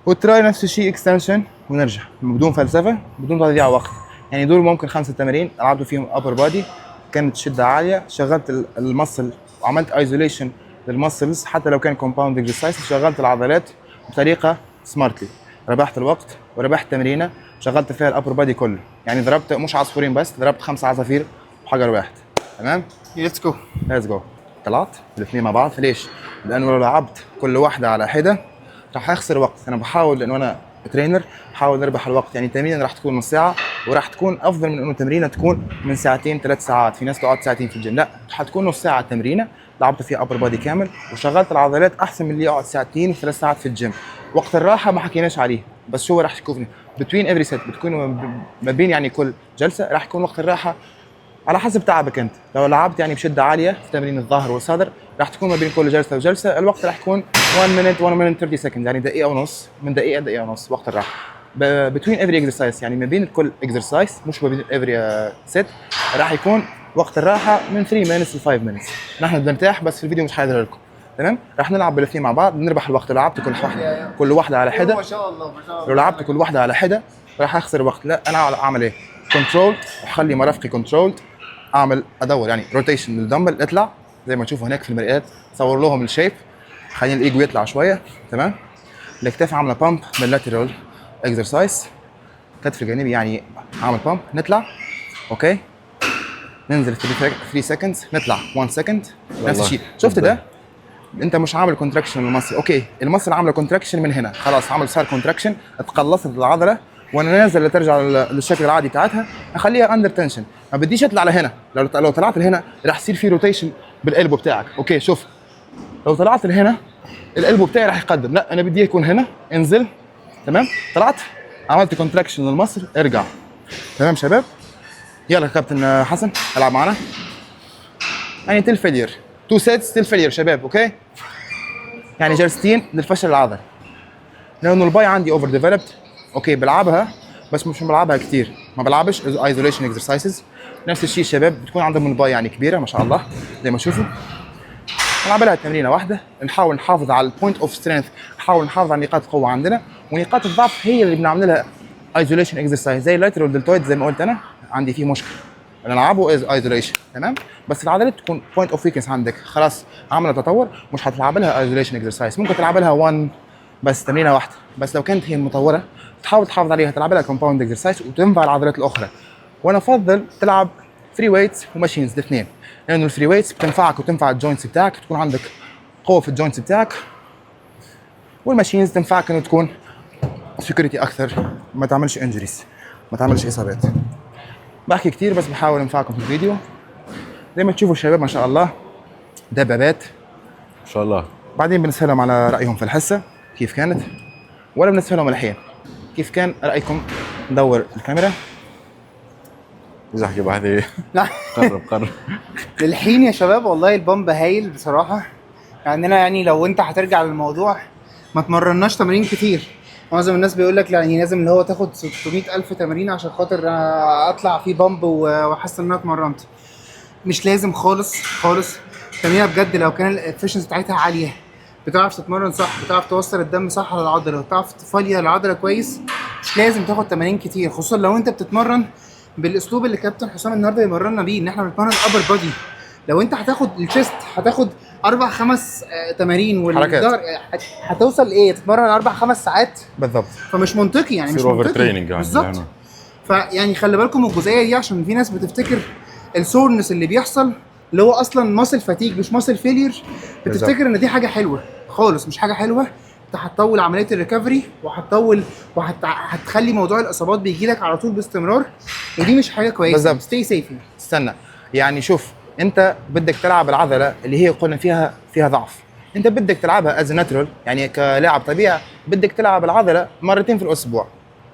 وال tri نفس الشيء extension ونرجع بدون فلسفه، بدون تضييع وقت. يعني دول ممكن خمسة تمارين لعبت فيهم upper body، كانت شده عاليه، شغلت ال muscle وعملت isolation لل muscles، حتى لو كان compound exercise شغلت العضلات بطريقة smartly. ربحت الوقت وربحت تمرينه شغلت فيها ال upper body كله، يعني ضربت مش عصفورين بس، ضربت خمسة عصافير بحجر واحد. تمام؟ let's go. let's go. طلعت الاثنين مع بعض. ليش؟ لانه لو لعبت كل واحدة على حده راح اخسر وقت. انا بحاول، لانه انا trainer، بحاول اربح الوقت. يعني تمرينه راح تكون نص ساعة وراح تكون افضل من انه تمرينه تكون من ساعتين 3 ساعات. في ناس تقعد ساعتين في الجيم، لا، حتكون نص ساعة تمرينه لعبت فيها upper body كامل وشغلت العضلات، احسن من اللي يقعد ساعتين و3 ساعات في الجيم. وقت الراحة ما حكيناش عليه، بس هو راح يكون between every set، بتكون ما بين يعني كل جلسه راح يكون وقت الراحة على حسب تعبك انت. لو لعبت يعني بشده عالية في تمرين الظهر والصدر، راح تكون ما بين كل جلسه وجلسه الوقت راح يكون 1 minute، 1 minute 30 second، يعني دقيقة ونص، من دقيقة دقيقة ونص وقت الراحة between every exercise، يعني ما بين كل exercise، مش ما بين every set، راح يكون وقت الراحة من 3 minutes ل 5 minutes. نحن بنرتاح بس في الفيديو مش حيظهر لكم. تمام؟ راح نلعب بالاثنين مع بعض، نربح الوقت. لو لعبت كل واحده على حده، ما شاء الله ما شاء الله، لو لعبت كل واحدة على حده راح اخسر وقت. لا، انا اعمل ايه؟ control، اخلي مرافقي controlled، اعمل ادور يعني rotation لل dumbbell، اطلع زي ما تشوفوا هناك في المرآة، صور لهم ال shape، خلينا الايجو يطلع شويه. تمام؟ الاكتاف عامله pump من lateral exercise، كتف الجانبي يعني عامل pump. نطلع، okay، ننزل 3 seconds، نطلع 1 second، نفس الشيء. شفت ده؟ انت مش عامل contraction لل muscle، okay؟ ال muscle عامله contraction من هنا، خلاص عمل صار contraction، اتقلصت العضلة وانا نازل لترجع للشكل العادي بتاعتها. اخليها under tension، ما بديش اطلع لهنا. لو طلعت لهنا راح يصير في rotation بال elbow بتاعك. okay، شوف، لو طلعت لهنا ال elbow بتاعي راح يقدم. لا، انا بدي يكون هنا. انزل، تمام؟ طلعت، عملت contraction لل muscle، ارجع. تمام شباب؟ يلا كابتن حسن العب معنا، يعني till failure، two sets till failure شباب، okay؟ يعني جلستين للفشل العضلي، لانه ال bi عندي over developed. okay، بلعبها بس مش بلعبها كثير، ما بلعبش isolation exercises. نفس الشيء الشباب بتكون عندهم ال bi يعني كبيرة ما شاء الله زي ما تشوفوا، نلعب لها تمرينه واحده. نحاول نحافظ على ال point of strength، نحاول نحافظ على نقاط القوة عندنا، ونقاط الضعف هي اللي بنعمل لها isolation exercise، زي ال lateral deltoid. زي ما قلت انا عندي فيه مشكله، نلعبه as isolation. تمام؟ بس العضلات تكون point of weakness عندك خلاص عامله تطور، مش هتلعب لها isolation exercise، ممكن تلعب لها 1 بس، تمرينه واحدة بس. لو كانت هي متطورة تحاول تحافظ عليها، تلعب لها compound exercise وتنفع العضلات الاخرى. وانا افضل تلعب free weights و machines الاثنين، لانه ال free weights بتنفعك وتنفع ال joints بتاعك، تكون عندك قوة في ال joints بتاعك، وال machines تنفعك انه تكون security اكثر، ما تعملش injuries، ما تعملش اصابات. بحكي كتير بس بحاول انفعكم في الفيديو. زي ما تشوفوا الشباب ما شاء الله دبابات. ان شاء الله. بعدين بنسالهم على رايهم في الحصة كيف كانت، ولا بنسالهم الحين كيف كان رايكم؟ ندور الكاميرا. اذا احكي بعدين. لا. قرب قرب. للحين يا شباب والله ال pump هايل بصراحه. يعني انا يعني لو انت هترجع للموضوع، ما تمرناش تمارين كتير. معظم الناس بيقول لك يعني لازم اللي هو تاخد 600 الف تمرين عشان خاطر اطلع فيه pump واحس ان انا اتمرنت. مش لازم خالص خالص. تمرينه بجد لو كان ال efficiency بتاعتها عاليه، بتعرف تتمرن صح، بتعرف توصل الدم صح على العضله، بتعرف تفلي العضلة كويس، مش لازم تاخد تمارين كتير، خصوصا لو انت بتتمرن بالاسلوب اللي كابتن حسام النهارده بيمرنا بيه، ان احنا بنتمرن upper body. لو انت هتاخد ال chest هتاخد اربع خمس تمارين، حركات. والظهر هتوصل ايه؟ تتمرن 4 5 ساعات. بالضبط. فمش منطقي يعني، مش يصير over منطقي training يعني. بالظبط. فيعني خلي بالكم من الجزئية دي، عشان في ناس بتفتكر ال soreness اللي بيحصل اللي هو اصلا muscle fatigue مش muscle failure، بتفتكر ان دي حاجة حلوه. خالص مش حاجة حلوه. انت هتطول عملية ال recovery وهتطول وهتخلي موضوع الاصابات بيجي لك على طول باستمرار، ودي مش حاجة كويسه. بالظبط. stay safe. استنى، يعني شوف، انت بدك تلعب العضلة اللي هي قلنا فيها ضعف، انت بدك تلعبها as natural، يعني كلاعب طبيعي بدك تلعب العضلة مرتين في الاسبوع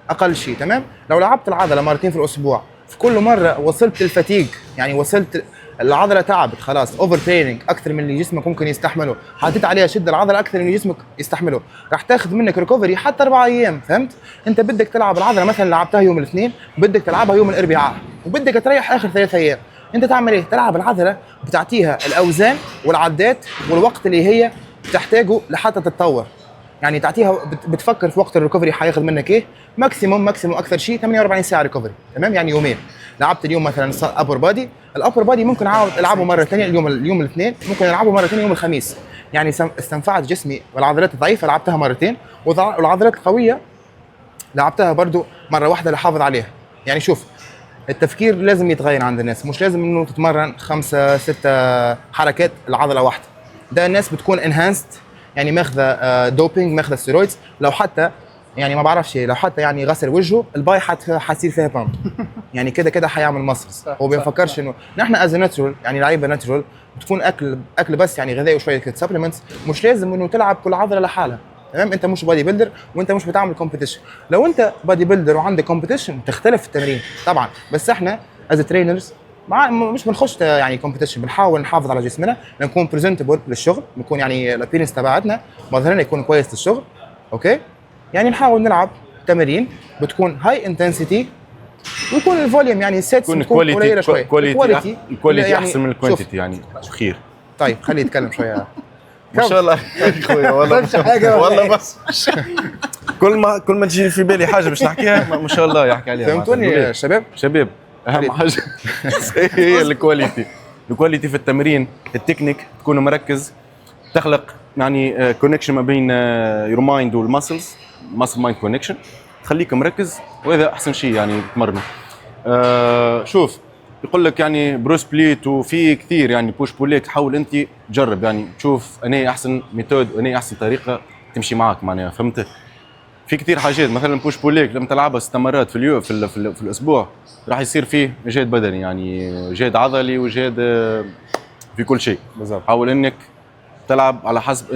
اقل شيء. تمام؟ لو لعبت العضلة مرتين في الاسبوع، في كل مرة وصلت لل fatigue، يعني وصلت العضلة تعبت خلاص، over training اكثر من اللي جسمك ممكن يستحمله، حطيت عليها شده العضلة اكثر من اللي جسمك يستحمله، راح تاخذ منك recovery حتى 4 ايام، فهمت؟ انت بدك تلعب العضلة مثلا لعبتها يوم الاثنين، بدك تلعبها يوم الاربعاء وبدك تريح اخر 3 ايام. انت تعمل ايه؟ تلعب العضلة بتعطيها الاوزان والعدات والوقت اللي هي بتحتاجه لحتى تتطور. يعني تعطيها بتفكر في وقت ال recovery حياخذ منك ايه؟ maximum maximum اكثر شيء 48 ساعة recovery، تمام؟ يعني يومين. لعبت اليوم مثلا upper body، ال upper body ممكن اعاود العبه مرة ثانية اليوم الاثنين، ممكن العبه مرة ثانية يوم الخميس. يعني استنفعت جسمي، والعضلات الضعيفة لعبتها مرتين، والعضلات القوية لعبتها برضو مرة واحدة لحافظ عليها. يعني شوف، التفكير لازم يتغير عند الناس، مش لازم انه تتمرن خمسة ستة حركات العضلة واحدة. ده الناس بتكون enhanced، يعني ماخذه doping، ماخذه steroids. لو حتى يعني ما بعرفش، لو حتى يعني غسل وجهه ال bi حتصير فيها pump، يعني كده كده حيعمل muscles. هو بيفكرش انه نحن as natural، يعني لعيبة natural بتكون اكل اكل بس، يعني غذائي وشوية supplements، مش لازم انه تلعب كل عضلة لحالها، تمام؟ انت مش bodybuilder وانت مش بتعمل competition. لو انت bodybuilder وعندك competition تختلف التمرين طبعا، بس احنا as trainers مش بنخش يعني competition، بنحاول نحافظ على جسمنا، نكون presentable للشغل، نكون يعني ال appearance تبعتنا، مظهرنا يكون كويس للشغل، okay؟ يعني نحاول نلعب تمارين بتكون high intensity ويكون ال volume يعني sets يكون بتكون قليله quality شوي. quality ال quality يعني احسن من شوف، ال quantity، يعني خير. طيب خليه يتكلم شويه. ما شاء الله خويا والله. فهمش حاجة ولا والله إيه؟ بس كل ما تجي في بالي حاجة باش نحكيها ما شاء الله يحكي عليها. فهمتوني معناتها يا شباب؟ شباب، اهم حاجة هي ال quality، ال quality في التمرين، التكنيك، تكون مركز، تخلق يعني connection ما بين your mind وال muscles، muscle mind connection، تخليك مركز، وهذا احسن شيء يعني تمرنه. شوف، يقول لك يعني bro split وفي كثير يعني push pull leg، حاول انت تجرب، يعني تشوف اني احسن méthode واني احسن طريقه تمشي معك معناها، فهمت؟ في كثير حاجات، مثلا push pull leg لما تلعبها ست مرات في اليوم في الاسبوع راح يصير فيه جهد بدني، يعني جهد عضلي وجهد في كل شيء. بالضبط. حاول انك تلعب على حسب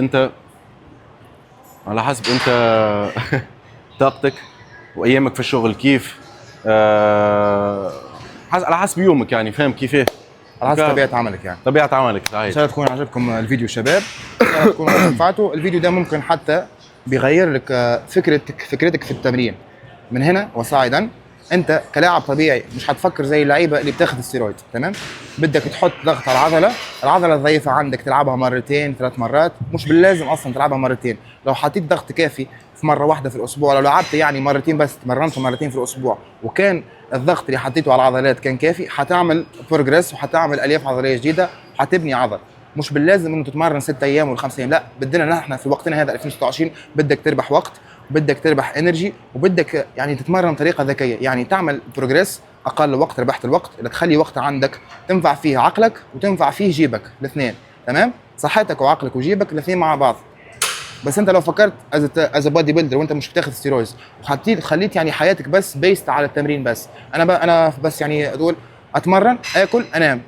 انت طاقتك وايامك في الشغل كيف، على حسب يومك، يعني فاهم كيف؟ على حسب طبيعة عملك يعني. طبيعة عملك، صحيح. ان شاء الله تكون عجبكم الفيديو شباب، ان شاء الله تكونوا استنفعتوا. الفيديو ده ممكن حتى بيغير لك فكرتك في التمرين من هنا وصاعدا. انت كلاعب طبيعي مش حتفكر زي اللعيبة اللي بتاخذ الستيرويد، تمام؟ بدك تحط ضغط على العضله، العضلة الضعيفة عندك تلعبها مرتين ثلاث مرات، مش باللازم اصلا تلعبها مرتين. لو حطيت ضغط كافي في مرة واحدة في الاسبوع، لو لعبت يعني مرتين بس، تمرنت مرتين في الاسبوع وكان الضغط اللي حطيته على العضلات كان كافي، حتعمل progress وحتعمل الياف عضلية جديدة وحتبني عضل. مش باللازم انه تتمرن 6 ايام ولا 5 ايام، لا. بدنا نحن في وقتنا هذا 2026 بدك تربح وقت، بدك تربح energy، وبدك يعني تتمرن بطريقة ذكيه، يعني تعمل progress اقل وقت. ربحت الوقت اللي تخلي وقت عندك تنفع فيه عقلك وتنفع فيه جيبك الاثنين، تمام؟ صحتك وعقلك وجيبك الاثنين مع بعض. بس انت لو فكرت as bodybuilder وانت مش بتاخذ steroids وحطيت خليت يعني حياتك بس based على التمرين بس، انا بس يعني اقول اتمرن اكل انام،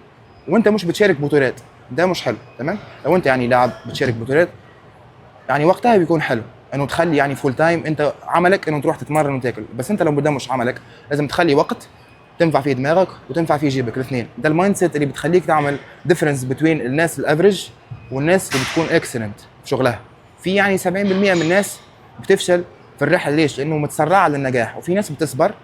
وانت مش بتشارك بطولات، ده مش حلو، تمام؟ لو انت يعني لاعب بتشارك بطولات يعني وقتها بيكون حلو انه تخلي يعني full time انت عملك انه تروح تتمرن وتاكل. بس انت لو ده مش عملك لازم تخلي وقت تنفع فيه دماغك وتنفع فيه جيبك الاثنين. ده ال mindset اللي بتخليك تعمل difference between الناس ال average والناس اللي بتكون excellent في شغلها. في يعني 70% من الناس بتفشل في الرحله، ليش؟ لانه متسرعه للنجاح، وفي ناس بتصبر.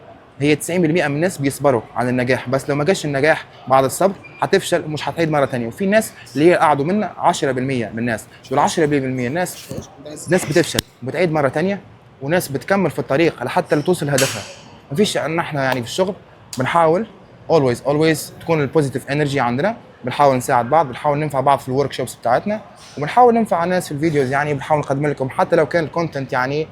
هي 90% من الناس بيصبروا على النجاح، بس لو ما جاش النجاح بعد الصبر هتفشل ومش هتعيد مرة ثانيه. وفي ناس اللي هي قعدوا منا 10% من الناس، دول 10% من الناس، ناس بتفشل وبتعيد مرة ثانيه، وناس بتكمل في الطريق لحتى توصل لهدفها. مفيش ان احنا يعني في الشغل بنحاول always always تكون ال positive energy عندنا، بنحاول نساعد بعض، بنحاول ننفع بعض في ال workshops بتاعتنا، وبنحاول ننفع الناس في ال videos. يعني بنحاول نقدم لكم حتى لو كان ال content يعني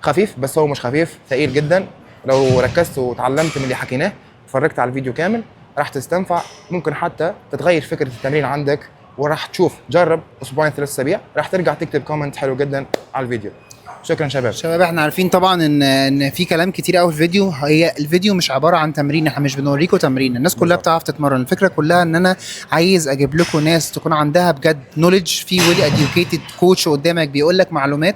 خفيف، بس هو مش خفيف، ثقيل جدا. لو ركزت وتعلمت من اللي حكيناه، اتفرجت على الفيديو كامل، راح تستنفع، ممكن حتى تتغير فكرة التمرين عندك، وراح تشوف، جرب اسبوعين 3 اسابيع، راح ترجع تكتب comment حلو جدا على الفيديو. شكرا شباب. شباب احنا عارفين طبعا ان في كلام كتير قوي في الفيديو. هي الفيديو مش عبارة عن تمرين، احنا مش بنوريكم تمرين، الناس كلها بتعرف تتمرن. الفكرة كلها ان انا عايز اجيب لكم ناس تكون عندها بجد knowledge، في well educated coach قدامك بيقول لك معلومات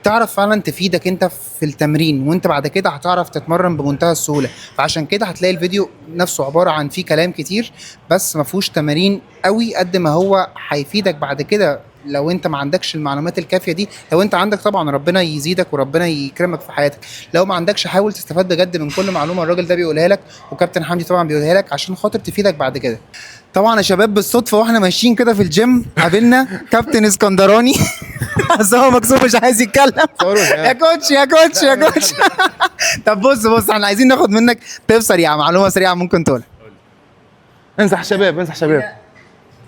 تعرف فعلا تفيدك انت في التمرين، وانت بعد كده هتعرف تتمرن بمنتهى السهولة. فعشان كده هتلاقي الفيديو نفسه عبارة عن فيه كلام كتير بس ما فيهوش تمارين قوي قد ما هو هيفيدك بعد كده لو انت ما عندكش المعلومات الكافيه دي. لو انت عندك طبعا ربنا يزيدك وربنا يكرمك في حياتك، لو ما عندكش حاول تستفاد بجد من كل معلومة الراجل ده بيقولها لك، وكابتن حمدي طبعا بيقولها لك عشان خاطر تفيدك بعد كده. طبعا يا شباب بالصدفة واحنا ماشيين كده في الجيم قابلنا كابتن اسكندراني، بس هو مكسوف مش عايز يتكلم. يا coach يا coach يا coach. طب بص بص، احنا عايزين ناخد منك tip سريعه، معلومة سريعة ممكن تقولها. انصح شباب، انصح شباب.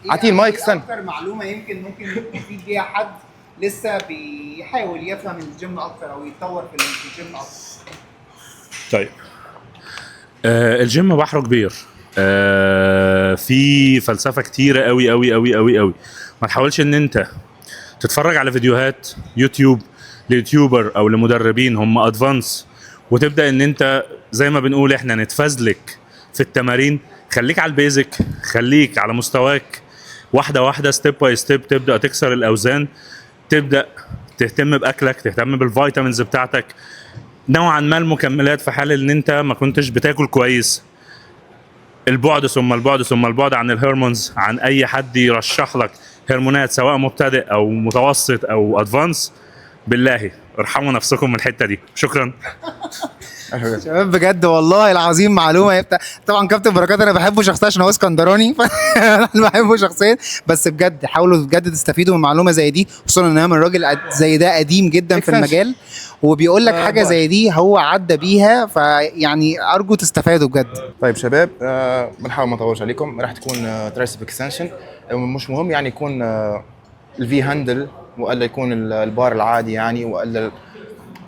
اعطيه المايك، استنى. اكتر معلومة يمكن ممكن يفيد بيها حد لسه بيحاول يفهم الجيم اكتر او يتطور في الجيم اكتر. طيب الجيم بحره كبير، في فلسفة كتيرة قوي قوي قوي قوي قوي. ما تحاولش ان انت تتفرج على فيديوهات يوتيوب ل YouTuber او لمدربين هم advanced وتبدا ان انت زي ما بنقول احنا نتفزلك في التمارين. خليك على ال basic، خليك على مستواك، واحدة واحدة، step by step، تبدا تكسر الاوزان، تبدا تهتم باكلك، تهتم بال vitamins بتاعتك، نوعا ما المكملات في حال ان انت ما كنتش بتاكل كويس. البعد ثم البعد ثم البعد عن ال hormones، عن اي حد يرشح لك هرمونات سواء مبتدئ او متوسط او advanced. بالله ارحموا نفسكم من الحتة دي. شكرا. شباب بجد والله العظيم معلومة هي طبعا كابتن بركات انا بحبه شخصيا عشان هو اسكندراني، انا بحبه شخصيا، بس بجد حاولوا بجد تستفيدوا من معلومة زي دي، خصوصا ان هي من راجل زي ده قديم جدا في المجال وبيقول لك حاجة زي دي هو عدى بيها، فيعني ارجو تستفادوا بجد. طيب شباب، بنحاول ما نطولش عليكم. راح تكون tricep extension، مش مهم يعني يكون ال V handle والا يكون البار العادي يعني والا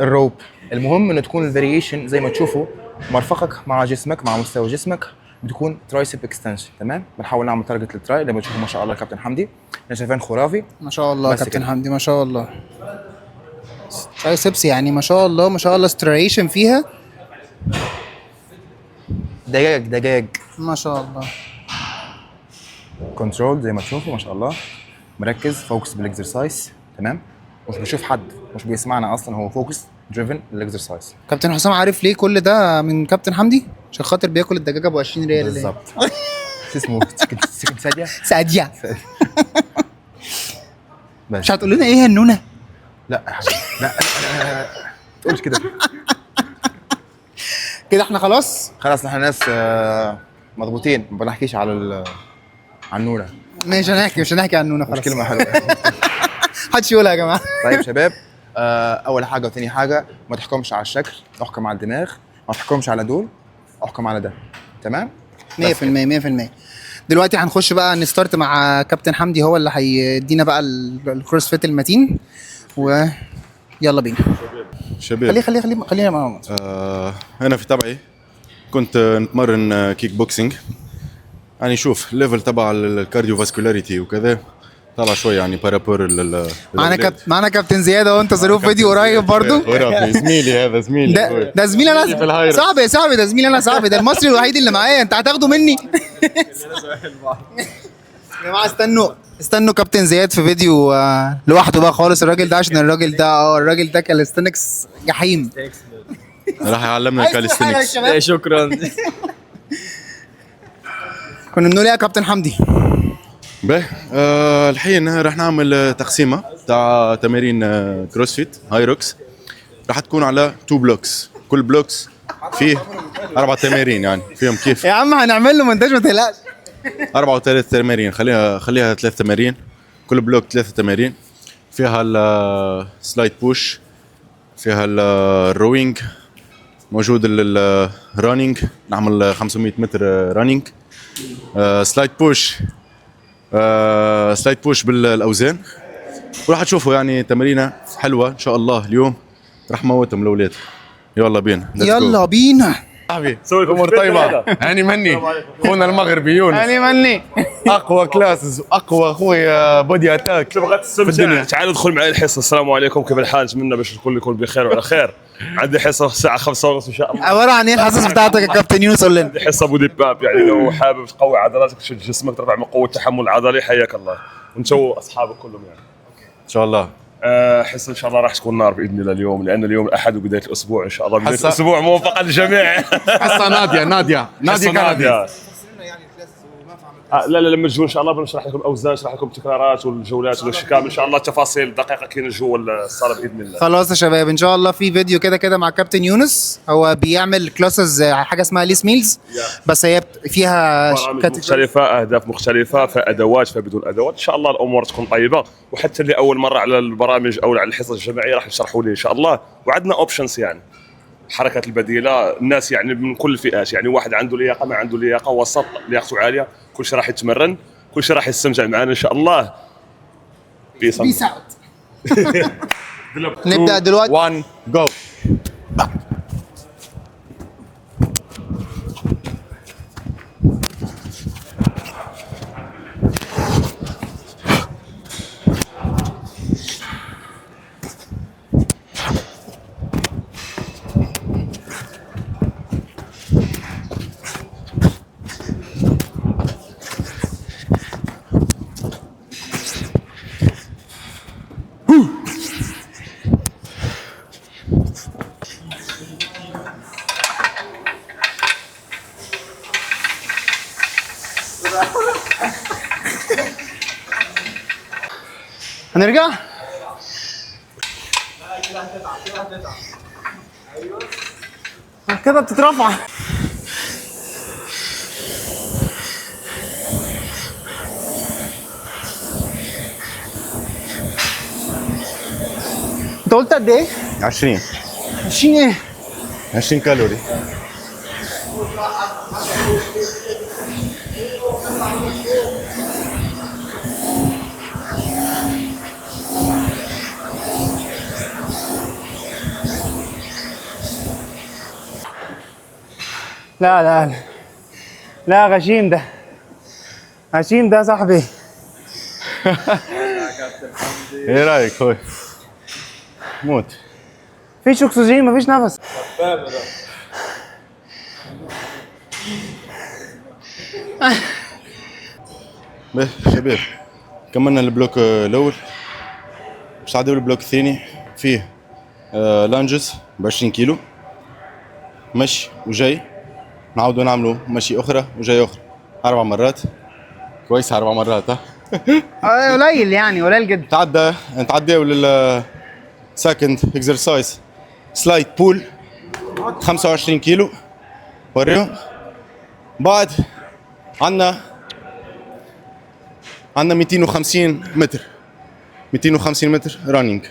ال rope، المهم انه تكون ال variation زي ما تشوفوا مرفقك مع جسمك مع مستوى جسمك بتكون tricep extension. تمام، بنحاول نعمل target لل tri لما تشوفوا ما شاء الله كابتن حمدي احنا شايفين خرافي ما شاء الله كابتن حمدي ما شاء الله triceps يعني ما شاء الله ما شاء الله striation فيها دجاج دجاج ما شاء الله، control زي ما تشوفوا ما شاء الله، مركز focus بال exercise. تمام، مش بيشوف حد مش بيسمعنا اصلا، هو focus driven ال exercise. كابتن حسام عارف ليه كل ده من كابتن حمدي؟ عشان خاطر بياكل الدجاجة ابو 20 ريال بالظبط. شو اسمه chicken سادية؟ سادية. مش هتقول لنا ايه هي النونه؟ لا يا حبيبي لا لا تقولش كده. كده احنا خلاص؟ خلاص احنا ناس مضبوطين، ما بنحكيش على على النونه. ماشي هنحكي، مش هنحكي عن النونه خلاص. مش كلمة حلوة. محدش يقولها يا جماعة. طيب شباب، اول حاجة وثاني حاجة ما تحكمش على الشكل، احكم على الدماغ، ما تحكمش على دول، احكم على ده. تمام؟ 100% 100%. دلوقتي هنخش بقى ن start مع كابتن حمدي، هو اللي هيدينا بقى ال CrossFit المتين، ويلا بينا. شباب خليه خليه خليه خلينا مع انا في تبعي كنت نتمرن كيك بوكسينج، يعني شوف ال level تبع ال cardiovascularity وكذا طلع شوي يعني par rapport. معنا كابتن زياد اهو، انت ظروف فيديو قريب برضو. زميلي هذا، زميلي ده زميلي انا، صعب صعب، ده زميلي انا صعب، ده المصري الوحيد اللي معايا، انت هتاخده مني. يا جماعة استنوا استنوا كابتن زياد في فيديو لوحده بقى خالص، الراجل ده عشان الراجل ده الراجل ده calisthenics جحيم، راح يعلمنا calisthenics. شكرا. كنا بنقول ايه يا كابتن حمدي؟ به الحين راح نعمل تقسيمه تاع تمارين CrossFit Hyrox، راح تكون على 2 blocks، كل blocks فيه 4 تمارين، يعني فيهم كيف يا عم هنعمل له مونتاج ما تقلقش. 4 و3 تمارين، خليها 3 تمارين، كل block 3 تمارين، فيها ال sled push، فيها ال rowing، موجود ال running، نعمل 500 متر running، sled push، sled push بالاوزان، وراح تشوفوا يعني تمرينه حلوة ان شاء الله. اليوم راح موتهم الاولاد. يلا بينا، يلا بينا. صاحبي امور طيبة. هاني مني خونا المغربي يونس. هاني مني اقوى classes واقوى خويا Body Attack. تبغى تستمتع تعال ادخل معي الحصة. السلام عليكم، كيف الحال؟ نتمنى باش الكل يكون بخير وعلى خير. عندي حصة الساعة 5:30 ان شاء الله. عبارة عن ايه الحصص بتاعتك يا كابتن يونس؟ قول لنا. عندي حصة body pump، يعني لو حابب تقوي عضلاتك، تشد جسمك، ترفع من قوة التحمل العضلي، حياك الله وانت واصحابك كلهم يعني. ان شاء الله. حصة ان شاء الله راح تكون نار باذن الله اليوم، لان اليوم الاحد وبداية الاسبوع ان شاء الله، بداية الاسبوع موفقة للجميع. حصة ناديه ناديه ناديه كندي. لا لا لما تجوا ان شاء الله بنشرح لكم الاوزان، نشرح لكم التكرارات والجولات والشيء كامل ان شاء الله، التفاصيل الدقيقة كاينه جوا الصاله باذن الله. خلاص يا شباب، ان شاء الله في فيديو كده كده مع كابتن يونس، هو بيعمل classes حاجة اسمها Les Mills، بس هي فيها برامج مختلفة، اهداف مختلفة، فادوات فبدون ادوات، ان شاء الله الامور تكون طيبة. وحتى اللي اول مرة على البرامج او على الحصص الجماعية راح نشرحوا ليه ان شاء الله، وعندنا options يعني الحركات البديلة، الناس يعني من كل الفئات، يعني واحد عنده لياقه، ما عنده لياقه، وسط، لياقته عالية، كل شيء راح يتمرن، كل شيء راح يستمتع معنا ان شاء الله. peace out. نبدا دلوقتي. 1 جو. هنرجع؟ كده بتترفع. انت قلت قد ايه؟ 20. 20 ايه؟ 20 كالوري. لا لا لا لا، غشيم ده، غشيم ده صاحبي. ايه رايك خوي؟ موت. مفيش اكسجين، مفيش نفس. باهي شباب، كملنا ال bloc الاول، باش نعديو ال bloc الثاني فيه lunges ب 20 كيلو مشي وجاي، نعاودو نعملو مشي اخرى وجاي اخرى 4 مرات. كويس 4 مرات. ها قليل يعني، قليل جدا. نتعداو لل second exercise sled pull 25 كيلو وريهم. بعد عندنا 250 متر، 250 متر running.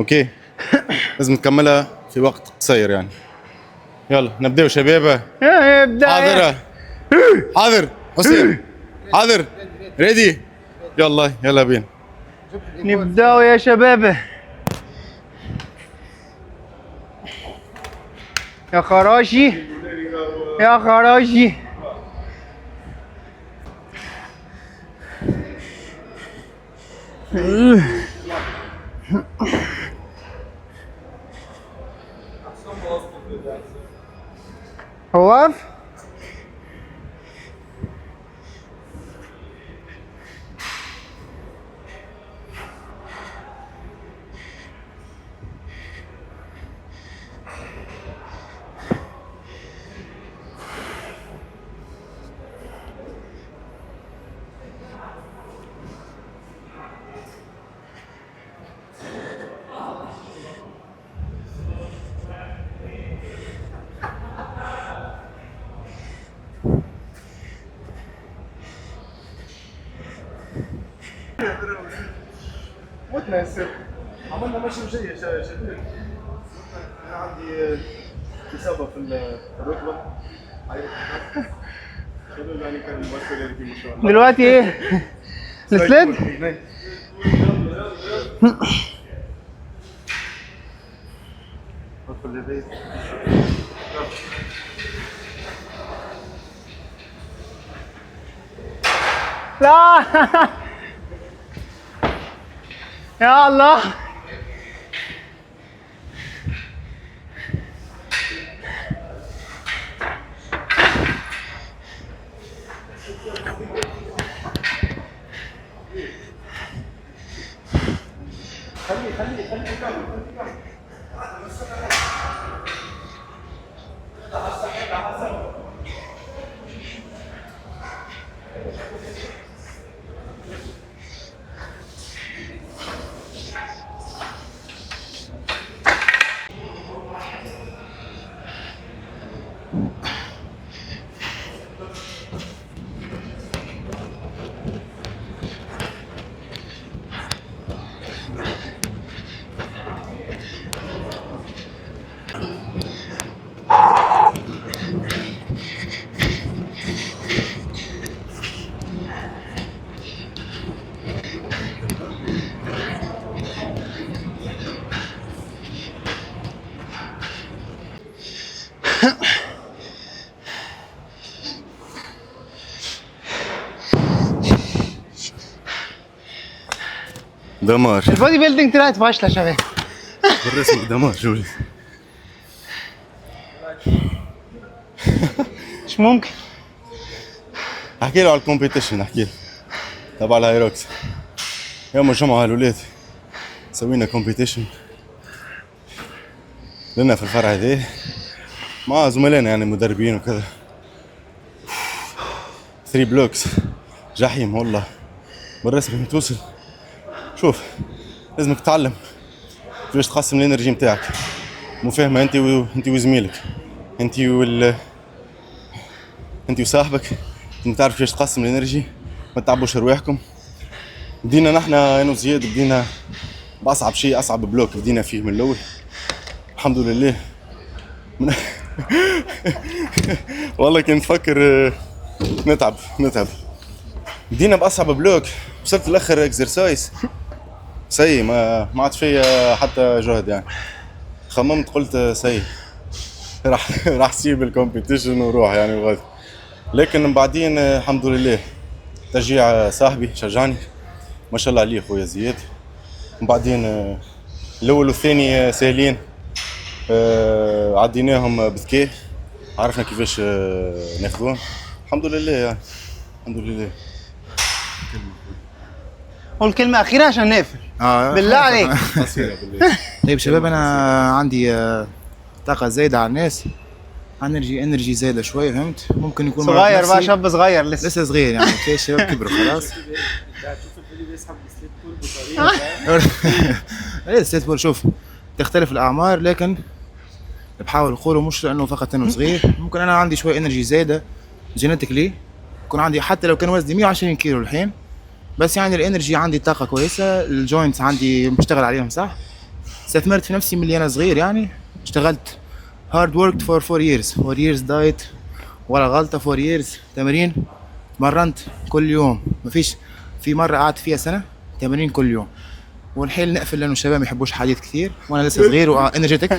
okay لازم تكملها في وقت قصير يعني. يلا نبداو شباب. ابدا. حاضر حاضر حسين، حاضر ready. يلا يلا بينا نبداو يا شباب. يا خراشي يا خراشي. هو واقف؟ متنا يا سيد، عملنا مشي وجاي يا شباب. انا عندي اصابه في الركبة. شباب يعني كان ما شاء الله. دلوقتي ايه؟ ال sled؟ لا يا الله. دمار ال bodybuilding طلعت فاشلة يا شباب. بالرسم دمار جولي. مش ممكن. احكي له على ال competition، احكي له تبع ال Hyrox. يوم الجمعة الولاد سوينا competition لنا في الفرع هذا مع زملائنا يعني مدربين وكذا. 3 blocks جحيم والله بالرسم توصل. شوف لازمك تتعلم كيفاش تقسم ال energy نتاعك، مو فاهمه انت انت وزميلك، انت انت وصاحبك، انت تعرف كيفاش تقسم ال energy، ما تعبوش رواحكم. بدينا نحن انا وزياد بدينا باصعب شيء، اصعب block بدينا فيه من الاول الحمد لله. والله كنت نفكر نتعب. بدينا باصعب block، وصلت لاخر exercice ça y est ما عادش فيا حتى جهد يعني. خممت قلت ça y est راح سيب ال competition وروح يعني وغادي. لكن بعدين الحمد لله تشجيع صاحبي شجعني ما شاء الله عليه خويا زياد. ومن بعدين الاول والثاني ساهلين، عديناهم بذكاء، عرفنا كيفاش ناخذوهم الحمد لله يعني الحمد لله. قول كلمة أخيرة عشان نقفل. بالله عليك. طيب شباب أنا عندي طاقة زايدة على الناس، energy زايدة شوية، فهمت؟ ممكن يكون صغير بقى، شاب صغير لسه صغير يعني، تلاقي الشباب كبروا خلاص. تشوف الفيديو بيسحب ال sled pull بطريقة ايه ال sled pull، شوف تختلف الأعمار، لكن بحاول أقوله مش لأنه فقط أنه صغير، ممكن أنا عندي شوية energy زايدة genetically، يكون عندي حتى لو كان وزني 120 كيلو الحين، بس يعني ال energy عندي طاقة كويسة، ال joints عندي بشتغل عليهم صح. استثمرت في نفسي من اللي انا صغير يعني، اشتغلت hard worked for 4 years، 4 years diet ولا غلطه، 4 years تمرين، مرنت كل يوم، مفيش في مرة قعدت فيها سنة تمرين كل يوم. والحين نقفل لانه الشباب ما يحبوش حديث كثير وانا لسه صغير و energetic،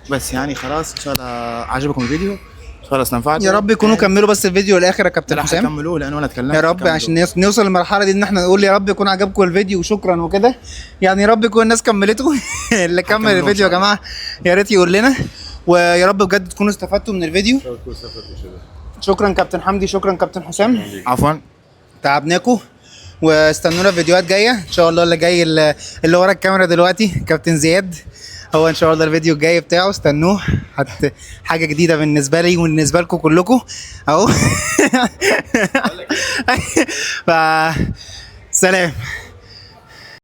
بس يعني خلاص ان شاء الله عجبكم الفيديو، خلاص نفعت يا رب يكونوا كملوا بس الفيديو للاخر يا كابتن حسام. كملوه لانه انا اتكلمت يا رب عشان نوصل للمرحلة دي ان احنا نقول يا رب يكون عجبكم الفيديو وشكرا وكده يعني، يا رب يكون الناس كملته. اللي كمل الفيديو يا جماعة يا ريت يقول لنا، ويا رب بجد تكونوا استفدتوا من الفيديو. شكرا كابتن حمدي، شكرا كابتن حسام، عفوا تعبناكم، واستنونا في فيديوهات جاية ان شاء الله. اللي جاي اللي ورا الكاميرا دلوقتي كابتن زياد، هو ان شاء الله الفيديو الجاي بتاعه استنوه، حاجة جديدة بالنسبة لي وبالنسبة لكم كلكم اهو. ف سلام.